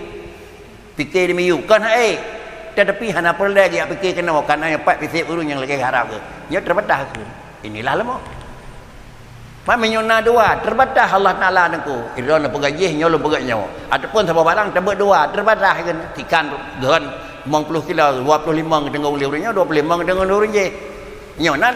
pike di miyueb kon han ék. Teutapi hana peureulée geujak pike keunoe, kareuna nyan pat piséb ureuëng nyang lagée harab geuh. Nyoe teubatas keu Inilah leumoh. Mak meunyoe na dua, teubatas Allah Taala Teungku. Droeneuh peugah jih, nyoe lôn peugah nyoe. Ataupun saboh barang teubeuet dua, teubatas kan. Ikan geuhon limong ploh kilo, dua ploh limong geuteunggong lé ureuëng nyoe, dua ploh limong geuteunggong lé ureuëng jih. Nyoe nan,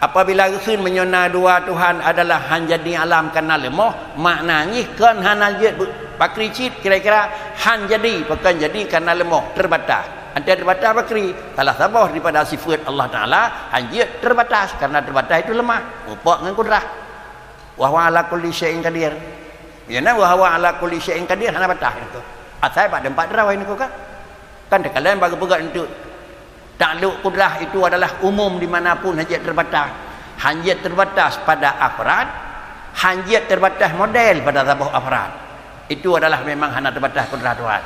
apabila geukheun meunyoe na dua Tuhan adalah han jadi alam kareuna leumoh, makna jih kon hana jeuet be-, pakri cit kira-kira han jadi, pakon jadi kareuna leumoh, teubatas. Antara teubatas pakri, salah saboh daripada sifat Allah Taala, han jeuet teubatas, karena teubatas itu lemah, mupok ngon kudrah. Wa huwa ala kulli syai'in qadir. Nyang na wa huwa ala kulli syai'in qadir hana batas itu. Asai bak teumpat droe niko kan. Kan teukalon bak geupeugah untuk takluk kudrah itu adalah umum di mana pun, han jeuet teubatas. Han jeuet teubatas pada afrad, han jeuet teubatas model pada saboh afrad. Itu adalah memang hana teubatas kudrah Tuhan.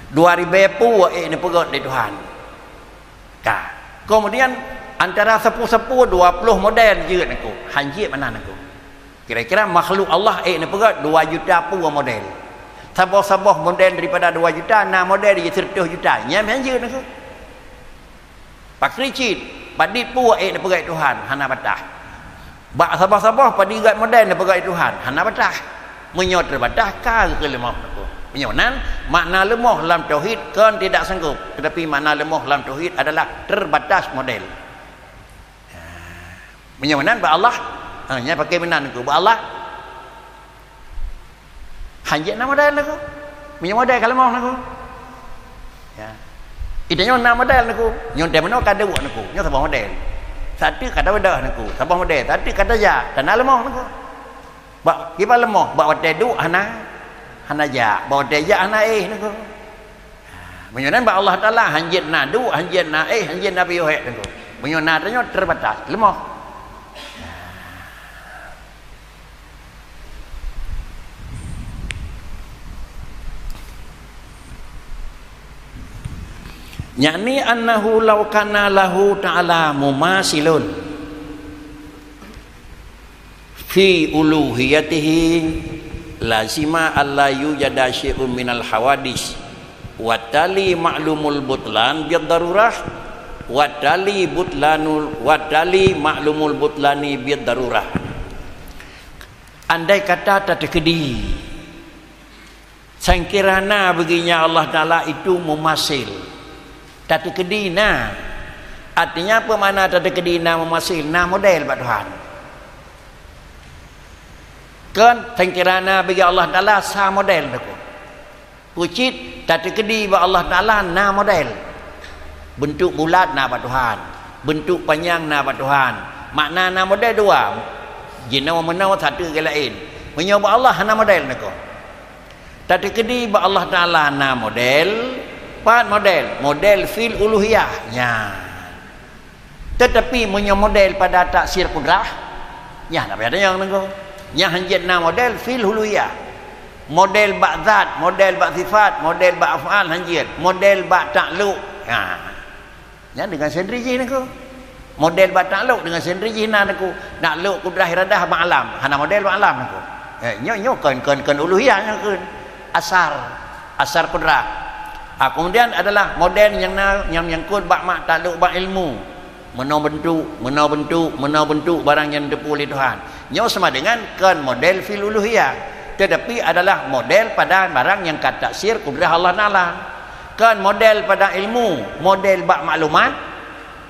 Dua ribée peue ék neupeugét lé Tuhan. Ka. Kemudian, antara sapeue-sapeue dua ploh model jeuet Teungku. Han jeuet meunan Teungku. Kira-kira makhluk Allah ék neupeugét dua juta peue model. Saboh-saboh model daripada dua juta, na model jih seratus juta. Nyan han jeuet Teungku. Pakri cit, padit peue ék neupeugét Tuhan, hana batas. Bak saboh-saboh padit gét model neupeugét Tuhan, hana batas. Meunyoe teubatas, ka geukheun leumoh Teungku. Meunyoe nan, makna leumoh lam tauhid kon tidak sanggup, tetapi makna leumoh lam tauhid adalah terbatas model. Meunyoe nan bak Allah, ha, nyan pakai meunan Teungku. Bak Allah, han jeuet na model Teungku. Meunyoe model ka leumoh Teungku. Ya. Ita nyoe na model Teungku. Nyoe teuh meunoe ka duek Teungku. Nyoe saboh model. Satu ka tabeudoh Teungku. Saboh model. Satu ka tajak. Tan na leumoh Teungku. Bak kiban leumoh, bak watée duek hana, hana jak. Bak watée jak hana éh Teungku. Meunyoe nan bak Allah Taala, han jeuet na duek, han jeuet na éh, han jeuet na piôh hék Teungku. Meunyoe na tanyoe teubatas, leumoh. Yakni annahu law kana lahu ta'ala mumasilun fi uluhiyatihi lazima alla yujada syai'un minal hawadis, wa tali ma'lumul butlan bid darurah, wa tali butlanul, wa tali ma'lumul butlani bid darurah. Andai kata tateukeudi Sangkira na bagi nyan Allah Taala itu mumasil. Tateukeudi na. Artinya apa makna tateukeudi na mumasil? Na model bak Tuhan. Kan sangkira na bagi Allah Taala sa model Teungku. Pucit tateukeudi bak Allah Taala na model. Bentuk bulat na bak Tuhan, bentuk panyang na bak Tuhan. Makna na model dua. Jinoe meunoe satu ke lain. Meunyoe bak Allah hana model Teungku. Tateukeudi bak Allah Taala na model, pat model, model fil uluhiyah. Nya. Tetapi meunyoe model pada taksir kudrah, nya na payah tanyong Teungku. Nya hanjeuet na model fil uluhiyah. Model bak zat, model bak sifat, model bak af'al hanjeuet, model bak takluk. Ha. Nyan deungon sendiri jih Teungku. Model bak takluk deungon sendiri jih na Teungku. Takluk kudrah iradah bak alam, hana model bak alam Teungku. Eh, nyoe, nyoe kon, kon, kon uluhiyah nyoe kon. Asar. Asar kudrah. Ah, kemudian adalah model nyang na, nyang nyangkut bak mak taklok bak ilmu. Meunoe beuntuk, meunoe beuntuk, meunoe beuntuk barang nyang teupeu lé Tuhan. Nyoe sama dengan kon model fil uluhiyah, tetapi adalah model pada barang nyang ka taksir kudrah Allah Taala. Kon model pada ilmu, model bak maklumat,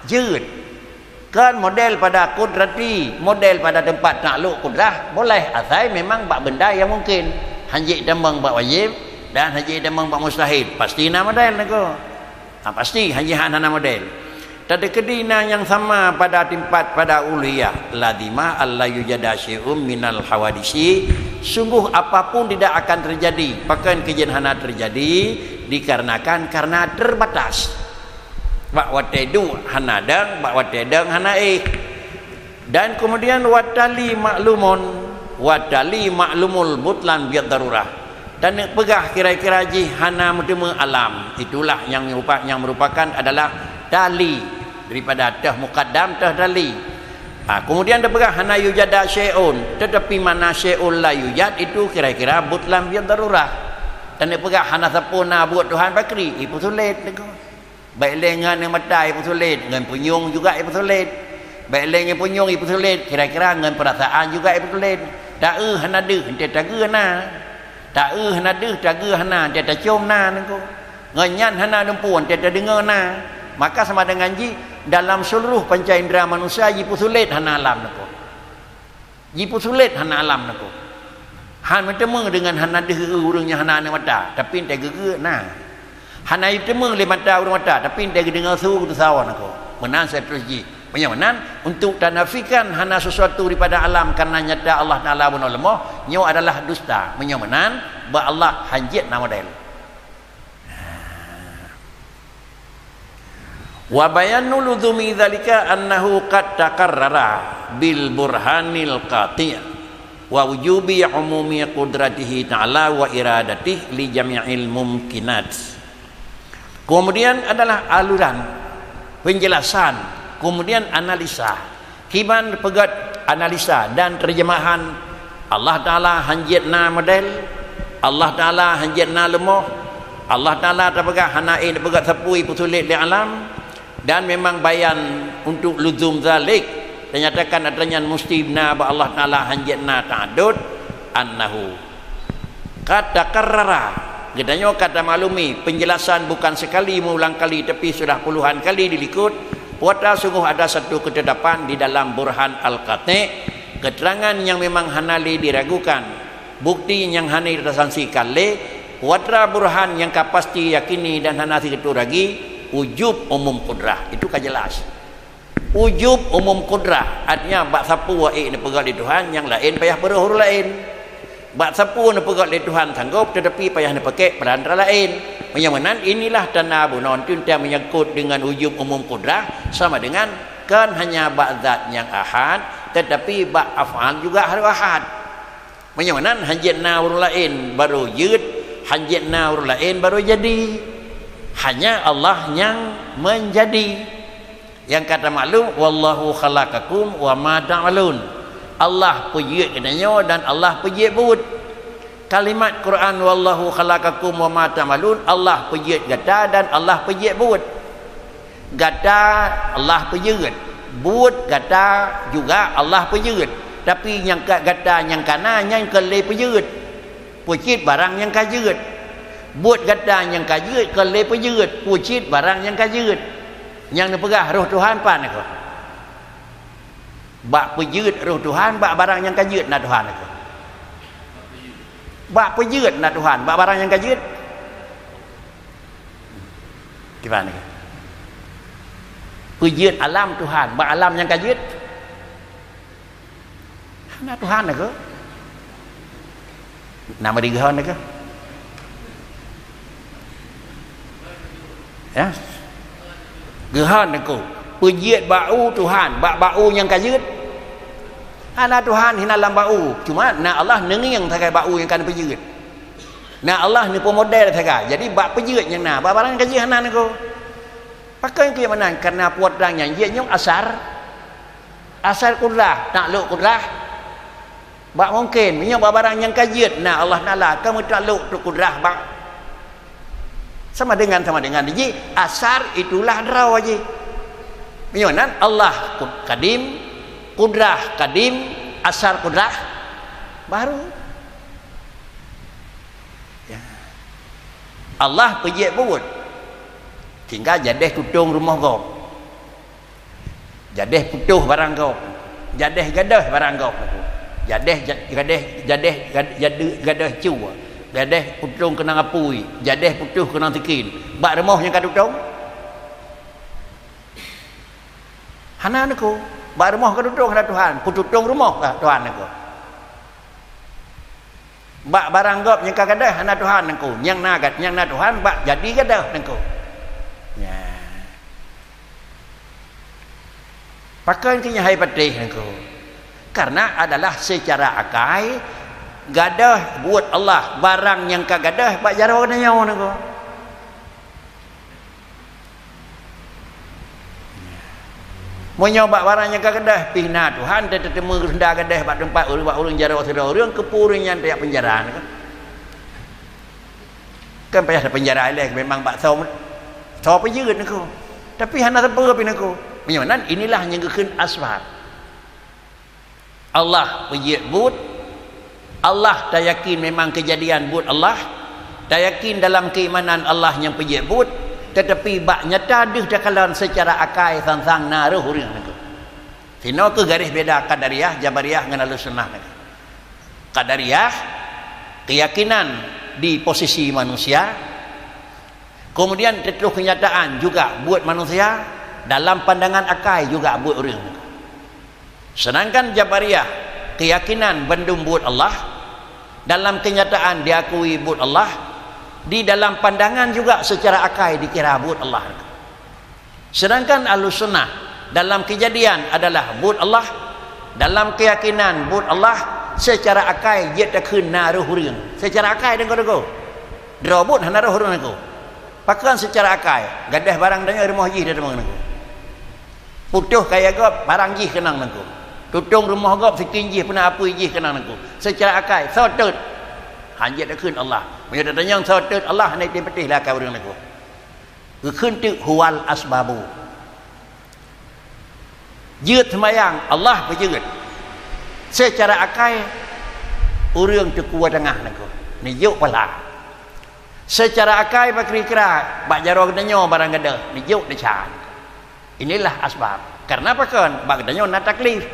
jeuet. Kon model pada kudrati, model pada teumpat taklok kudrah, boleh, asai memang bak benda nyang mungkin. Hanjeuet tamong bak wajéb dan hanjeuet tamong bak mustahil. Pasti na model niko. Ha, pasti hanjeuet hana model. Teukeudi na nyang sama pada teumpat pada uluhiyah, lazima alla yujada syai'un minal hawadisi, sungguh apapun tidak akan terjadi, pakon keu jeuet hana terjadi, dikarenakan karena terbatas. Bak watée duek hana dong, bak watée dong hana éh. Dan kemudian watali maklumun, watali maklumul butlan biad darurah. Dan neupeugah kira-kira jih hana meuteumé alam. Itulah nyang merupa-, nyang merupakan adalah tali daripada teuh mukaddam teuh tali. Ha, kemudian teupeugah hana yujada syai'un, tetapi mana syai'un la yujad itu kira-kira butlan biad darurah. Dan neupeugah hana sapeue na buet Tuhan pakri, ipeusulet niko. Bék lé ngon aneuk mata ipeusulet, ngon punyueng juga ipeusulet. Bék lé ngon punyueng ipeusulet, kira-kira ngon peurasaan juga ipeusulet. Taeu hana deuh, enteuk tageue na. Taeu hana deuh, tageue hana, enteuk tacom na niko. Ngon nyan hana lumpoe, enteuk tadeungoe na. Maka sama dengan jih, dalam seluruh panca indera manusia jipeusulet hana alam niko. Jipeusulet hana alam niko. Han meuteumé deungon hana deuh ureuëng nyang hana aneuk mata, tapi enteuk geugeue na. Hana jiteumé lé mata ureuëng mata, tapi enteuk geudeungoe su geutusawa niko. Meunan seterus jih. Meunyoe meunan, untuk tanafikan hana sesuatu daripada alam karena nyata Allah Taala bunoe leumoh, nyoe adalah dusta. Meunyoe meunan, bak Allah hanjeuet na model. Wa bayanu luzumi dzalika annahu qad taqarrara bil burhanil qati' wa wujubi umumi qudratihi ta'ala wa iradatihi li jami'il mumkinat. Kemudian adalah aluran penjelasan, kemudian analisa. Kiban peugét analisa dan terjemahan, Allah Taala hanjeuet na model, Allah Taala hanjeuet na leumoh, Allah Taala tapeugah hana éh peugét sapeue ipeusulet lé alam, dan memang bayan untuk luzum zalik, tanyatakan atra nyan musti na bak Allah Taala hanjeuet na ta'adud, annahu. Qad taqarrara, geutanyoe ka tamaklumi, penjelasan bukan sekali meuulang kali, tapi sudah puluhan kali dilikot, peue atra sungguh ada satu ketetapan di dalam Burhan Al-Qati', keterangan nyang memang hana lé diragukan, bukti nyang hana tasangsikan lé, peue atra burhan nyang ka pasti yakini dan hana sigeutôh ragi, ujub umum kudrah, itu ka jelas. Ujub umum kudrah, artinya bak sapeue ék neupeugét lé Tuhan, nyang laén payah peureuh ureuëng laén. Bak sapeue neupeugét lé Tuhan sanggop, tetapi payah neupakék peurantara laén. Meunyoe meunan, inilah tanda bunoe teuntang menyangkut dengan ujub umum kudrah, sama dengan kon hanya bak zat nyang ahad, tetapi bak af'al juga harôh ahad. Meunyoe meunan, hanjeuet na ureuëng laén barô jeuet, hanjeuet na ureuëng laén barô jadi. Hanya Allah nyang menjadi. Nyang ka tamaklum, "Wallahu khalaqakum wa ma ta'malun." Allah peujeuet geutanyoe dan Allah peujeuet buet. Kalimat Quran, "Wallahu khalaqakum wa ma ta'malun", Allah peujeuet gata dan Allah peujeuet buet. Gata Allah peujeuet, buet gata juga Allah peujeuet. Tapi nyang ka gata nyang ka na, nyan kon lé peujeuet. Peue cit barang nyang ka jeuet. Buet gata nyang ka jeuet kon lé peujeuet. Peue cit barang nyang ka jeuet. Nyang neupeugah roh Tuhan pan niko. Bak peujeuet roh Tuhan, bak barang nyang ka jeuet na Tuhan niko. Bak peujeuet na Tuhan, bak barang nyang ka jeuet. Kiban niko. Peujeuet alam Tuhan, bak alam nyang ka jeuet. Hana Tuhan niko. Nama digeuhon niko? Ya. Geuhon niko. Peujeuet bak u Tuhan, bak, bak u nyang ka jeuet. Hana Tuhan hina lam bak u. Cuma na Allah neungieng sagai bak u nyang ka neupeujeuet. Na Allah neupeumodel sagai. Jadi bak peujeuet nyang na, bak barang nyang ka jeuet hana niko. Pakon keu meunan? Karena peue atra nyan jeuet nyoe asar. Asar kudrah, taklok kudrah. Bak mungken, meunyoe bak barang nyang ka jeuet, na Allah Taala ka meutaklok tu kudrah bak Sama dengan, sama dengan jih, asar itulah droe jih. Meunyoe nan Allah ku-, kadim, kudrah kadim, asar kudrah baru. Ya. Allah peujeuet buet, sehingga jadeh tutong rumoh gob. Jadeh putôh barang gob. Jadeh gadôh barang gob. Jadeh ja-, gadeh, jadeh gad-, jade-, gadôh cue. Jadeh putong keunong apui. Jadeh putôh keunong sikin. Bak rumoh nyang ka tutong? Hana neuko. Bak rumoh ka tutong hana Tuhan. Peututong rumoh ka Tuhan neuko. Bak barang gob nyang ka gadôh hana Tuhan neuko. Nyang na gad-, nyang na Tuhan bak jadi gadôh neuko. Nya. Pakon keu nyan hai patéh neuko? Karena adalah secara akai, gadôh buet Allah, barang nyang ka gadôh bak jaroe geutanyoe neuko. Meunyoe bak barang nyang ka gadôh pih na Tuhan, teuteumé geurenda gadôh bak teumpat ureuëng, bak ureuëng jaroe sidroe ureuëng, keupeue ureuëng nyan tajak peunjara neuko? Kan payah tapeunjara ilée, memang bak soe, soe peujeuet neuko. Tapi hana sapeue pih neuko. Meunyoe nan, inilah nyang geukheun asbab. Allah peujeuet buet, Allah tayakin memang keujadian buet Allah, tayakin dalam keimanan Allah nyang peujeuet buet, tetapi bak nyata deuh takalon secara akai sang-sang na roh ureuëng neuko. Sinoe keuh garéh beda Qadariyah, Jabariyah ngon Ahlussunnah neuko. Qadariyah, keyakinan di posisi manusia, kemudian teutroh keunyataan juga buet manusia, dalam pandangan akai juga buet ureuëng. Sedangkan Jabariyah, keyakinan bandum buet Allah, dalam keunyataan diakui buet Allah, di dalam pandangan juga secara akai dikira buet Allah. Sedangkan Ahlussunnah, dalam keujadian adalah buet Allah, dalam keuyakinan buet Allah, seucara akai jeuet takheun na roh ureuëng. Seucara akai deungoe-deungoe. Droe buet hana roh ureuëng neuko. Pakon seucara akai? Gadôh barang tanyoe rumoh jih di teumpat neuko. Putôh kayée gob barang jih keunong neuko. Tutong rumoh gob sikin jih peuna apui jih keunong neuko. Seucara akai, soe teuet? Hana jeuet takheun Allah. Meunyoe tatanyong soe teuet Allah, hana jitem patéh lé akai ureuëng neuko. Geukheun teuk huwal asbabu. Jeuet seumayang, Allah peujeuet. Seucara akai, ureuëng teukue teungoh neuko, neujok pahala. Seucara akai bak kira-kira, bak jaroe geutanyoe barang gadôh, neujok desya. Inilah asbab. Karena pakon? Bak geutanyoe na taklif.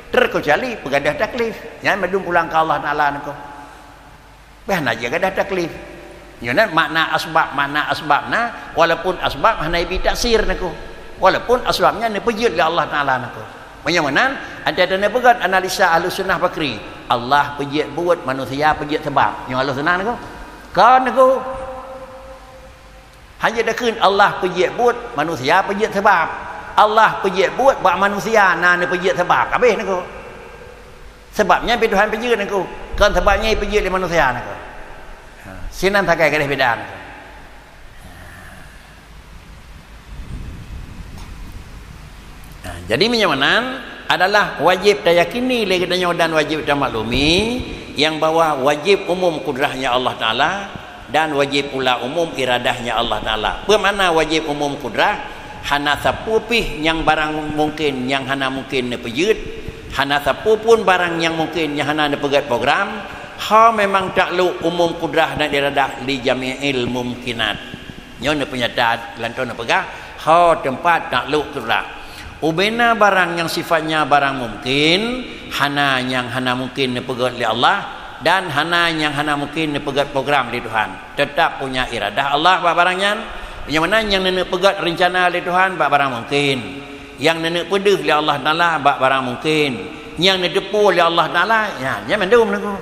Terkecuali peugadôh taklif, nyan mandum pulang keu Allah Taala neuko. Bah na jeuet gadôh taklif. Nyoe nan makna asbab, makna asbab na, walaupun asbab hana ibi taksir neuko. Walaupun asbab nyan neupeujeuet lé Allah Taala neuko. Meunyoe meunan, ata neupeugét analisa Ahlussunnah pakri, Allah peujeuet buet, manusia peujeuet seubab. Nyoe Ahlussunnah neuko. Kon neuko. Hana jeuet takheun Allah peujeuet buet, manusia peujeuet seubab. Allah peujeuet buet, bak manusia na neupeujeuet seubab. Habéh neuko. Seubab nyan pih Tuhan peujeuet neuko. Kon seubab nyan peujeuet lé manusia neuko. Ha, sinan sagai garéh beda neuko. Ha, jadi meunyoe meunan adalah wajéb tayakini lé geutanyoe dan wajéb tamaklumi nyang bahwa wajéb umum kudrahnya Allah Taala dan wajéb pula umum iradahnya Allah Taala. Peue makna wajéb umum kudrah? Hana sapeue pih nyang barang mungken nyang hana mungken neupeujeuet, hana sapeue pun barang nyang mungken nyang hana neupeugét program, ho memang taklok umum kudrah dan iradah li jami'il mumkinat. Nyoe neupeunyata lantô neupeugah, ho teumpat taklok kudrah. Ubena barang nyang sifatnya barang mungken, hana nyang hana mungken neupeugét lé Allah, dan hana nyang hana mungken neupeugét program lé Tuhan. Teutap punya iradah Allah bak barang nyan. Nyang mana nyang neuneuk peugét reuncana lé Tuhan bak barang mungken. Nyang neuneuk peudeuh lé Allah Taala bak barang mungken. Nyang neuteupeue lé Allah Taala, nyan, nyan mandum neuko.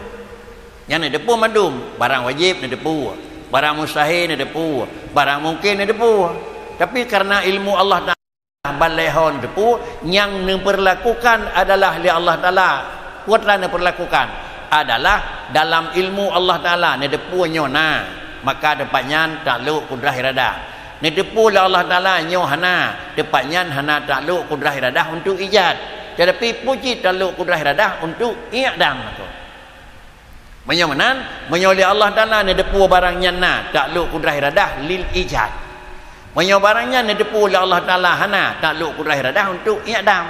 Nyang neuteupeue mandum, barang wajéb neuteupeue, barang mustahil neuteupeue, barang mungken neuteupeue. Tapi karena ilmu Allah Taala balai ho neuteupeue, nyang neupeurlakukan adalah lé Allah Taala. Peue teuma neupeurlakukan? Adalah dalam ilmu Allah Taala neuteupeue nyoe na, maka teumpat nyan taklok kudrah iradah. Neuteupeue lé Allah Taala nyoe hana, teumpat nyan hana taklok kudrah iradah untuk ijad. Tetapi peue cit taklok kudrah iradah untuk i'dam. Meunyoe meunan, meunyoe lé Allah Taala neuteupeue barang nyan na, taklok kudrah iradah lil ijad. Meunyoe barang nyan neuteupeue lé Allah Taala hana, taklok kudrah iradah untuk i'dam.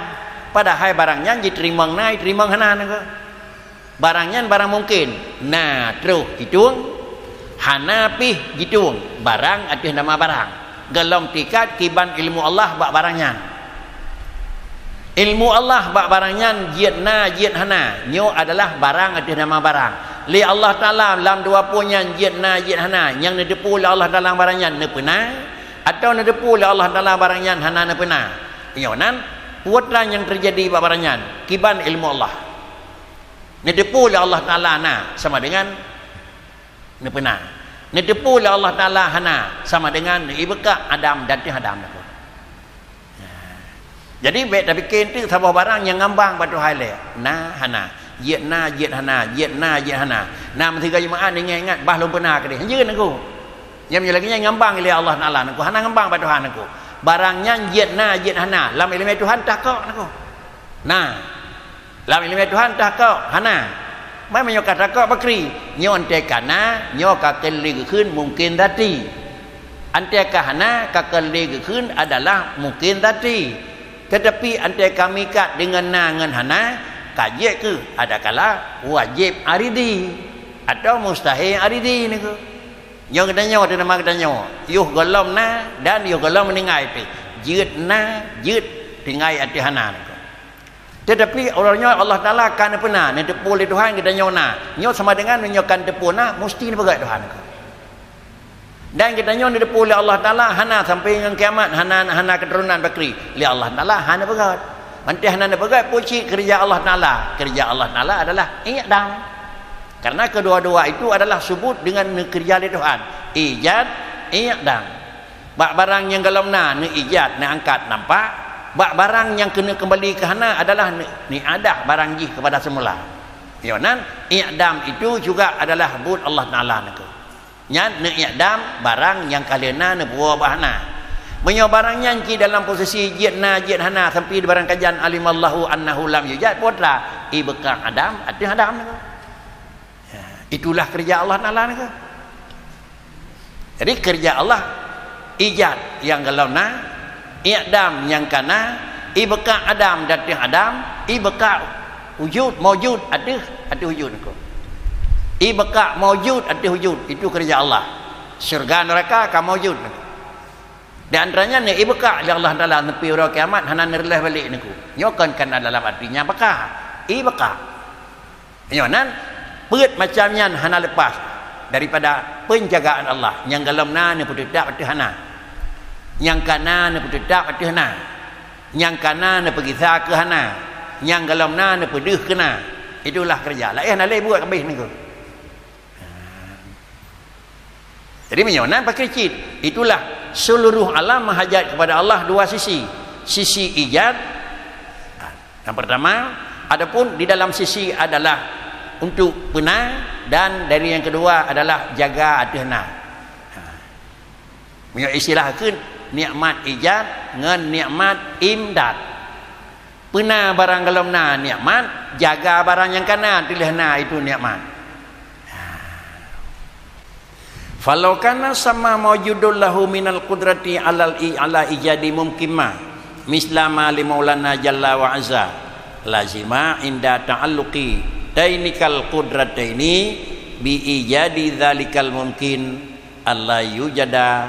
Padahai barang nyan jiteurimong na, jiteurimong hana nyoe. Barang nyan barang mungken, na troh jitueng, hana pih jitueng, barang ateueh nama barang. Golom tingkat kiban ilmu Allah bak barang nyan. Ilmu Allah bak barang nyan jeuet na, jeuet hana, nyoe adalah barang ateueh nama barang. Lé Allah Taala lam dua peue nyan jeuet na, jeuet hana, nyang neuteupeue lé Allah Taala barang nyan neupeuna, atawa neuteupeue lé Allah Taala barang nyan hana neupeuna. Nyoe nan, peue treuk nyang teujadi bak barang nyan, kiban ilmu Allah. Neuteupeue lé Allah Taala na, sama dengan neupeuna. Neuteupeue lé Allah Taala hana, sama dengan neuibeukak adam dan teuh adam. Jadi, bék tapike teuk saboh barang nyang ngambang bak Tuhan lé. Na, hana. Jeuet na, jeuet hana. Jeuet na, jeuet hana. Na meusigoe jeumaáh ingat-ingat, bah lôn peuna keudeh. Hanjeuet nyoe. Nyang lagée nyan ngambang lé Allah Taala nyoe. Hana ngambang bak Tuhan nyoe. Barang nyan jeuet na, jeuet hana. Lam iéleumé Tuhan takok nyoe. Na. Lam iéleumé Tuhan takok hana. Meunyoe ka takok pakri, nyoe 'oh ka na, nyoe ka keuneuk geukheun mungken zati. 'Oh ka hana, ka keuneuk geukheun adalah mungken zati. Teutapi 'oh ka meuikat deungon na ngon hana, ka jeuet keuh adakala wajéb aridi atawa mustahil aridi nyoe. Nyoe geutanyoe, teunama geutanyoe, yoh gohlom na dan yoh gohlom meuninggai pih. Jeuet na, jeuet tinggai ateueh hana nyoe. Teutapi uroe nyoe Allah Taala ka neupeuna, neuteupeue lé Tuhan geutanyoe na. Nyoe sama dengan meunyoe ka neuteupeue na, musti neupeugét Tuhan. Dan geutanyoe neuteupeue lé Allah Taala hana sampai ngon kiamat, hana, hana keuturonan bakri. Lé Allah Taala hana peugét. Manteh hana neupeugét, peue cit keureuja Allah Taala. Keureuja Allah Taala adalah i'dam. Karena kedua-dua itu adalah subut dengan neukeureuja lé Tuhan. Ijad, i'dam. Bak barang nyang gohlom na neuijad, neuangkat nampak, bak barang nyang keuneuk keumbali keu hana adalah ne-, neuiadah barang jih keupada seumula. Nyoe nan, i'dam itu juga adalah buet Allah Taala nyoe. Nyan neui'dam barang nyang ka lheueh na neupuwoe bak hana. Meunyoe barang nyan cit dalam posisi jeuet na, jeuet hana, sampai di barang kajan alimallahu annahu lam yujad, peue treuk, ibeukak adam ateueh adam nyoe. Ya, itulah keureuja Allah Taala nyoe. Jadi keureuja Allah, ijad nyang gohlom na, i'dam nyang ka na, ibeukak adam ateueh adam, ibeukak wujud, maujud ateueh, ateueh wujud nyoe. Ibeukak maujud ateueh wujud, itu keureuja Allah. Syeuruga neuraka ka maujud. Di antara nyan ibeukak lé Allah Taala neupi uroe kiamat hana neureuloh balek nyoe. Nyoe kon kana dalam arti nyang baka. Ibeukak. Nyoe nan, peuet macam nyan hana lepas daripada penjagaan Allah. Nyang gohlom na neupeuteutab ateueh hana. Nyang ka na neupeuteutab ateueh na. Nyang ka na neupeugisa keu hana. Nyang gohlom na neupeudeuh keu na. Itulah keureuja. Laén hana lé buet habéh nyoe. Jadi meunyoe nan pakri cit, itulah seluruh alam meuhajat kepada Allah dua sisi. Sisi ijad, yang pertama, adapun di dalam sisi adalah untuk peuna dan dari yang kedua adalah jaga ateueh na. Meunyoe istilah kheun nikmat ijad ngon nikmat imdad. Peuna barang gohlom na nikmat, jaga barang nyang ka na teuh lheueh na itu nikmat. Falau kana sama maujudun lahu minal qudrati alal i-, ala ijadi mumkin ma, misla ma li maulana jalla wa azza, lazima inda ta'alluqi tainikal qudrataini bi ijadi dzalikal mumkin alla yujada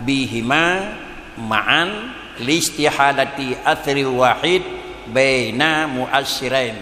bihima ma'an listihalati athri wahid baina muassirain.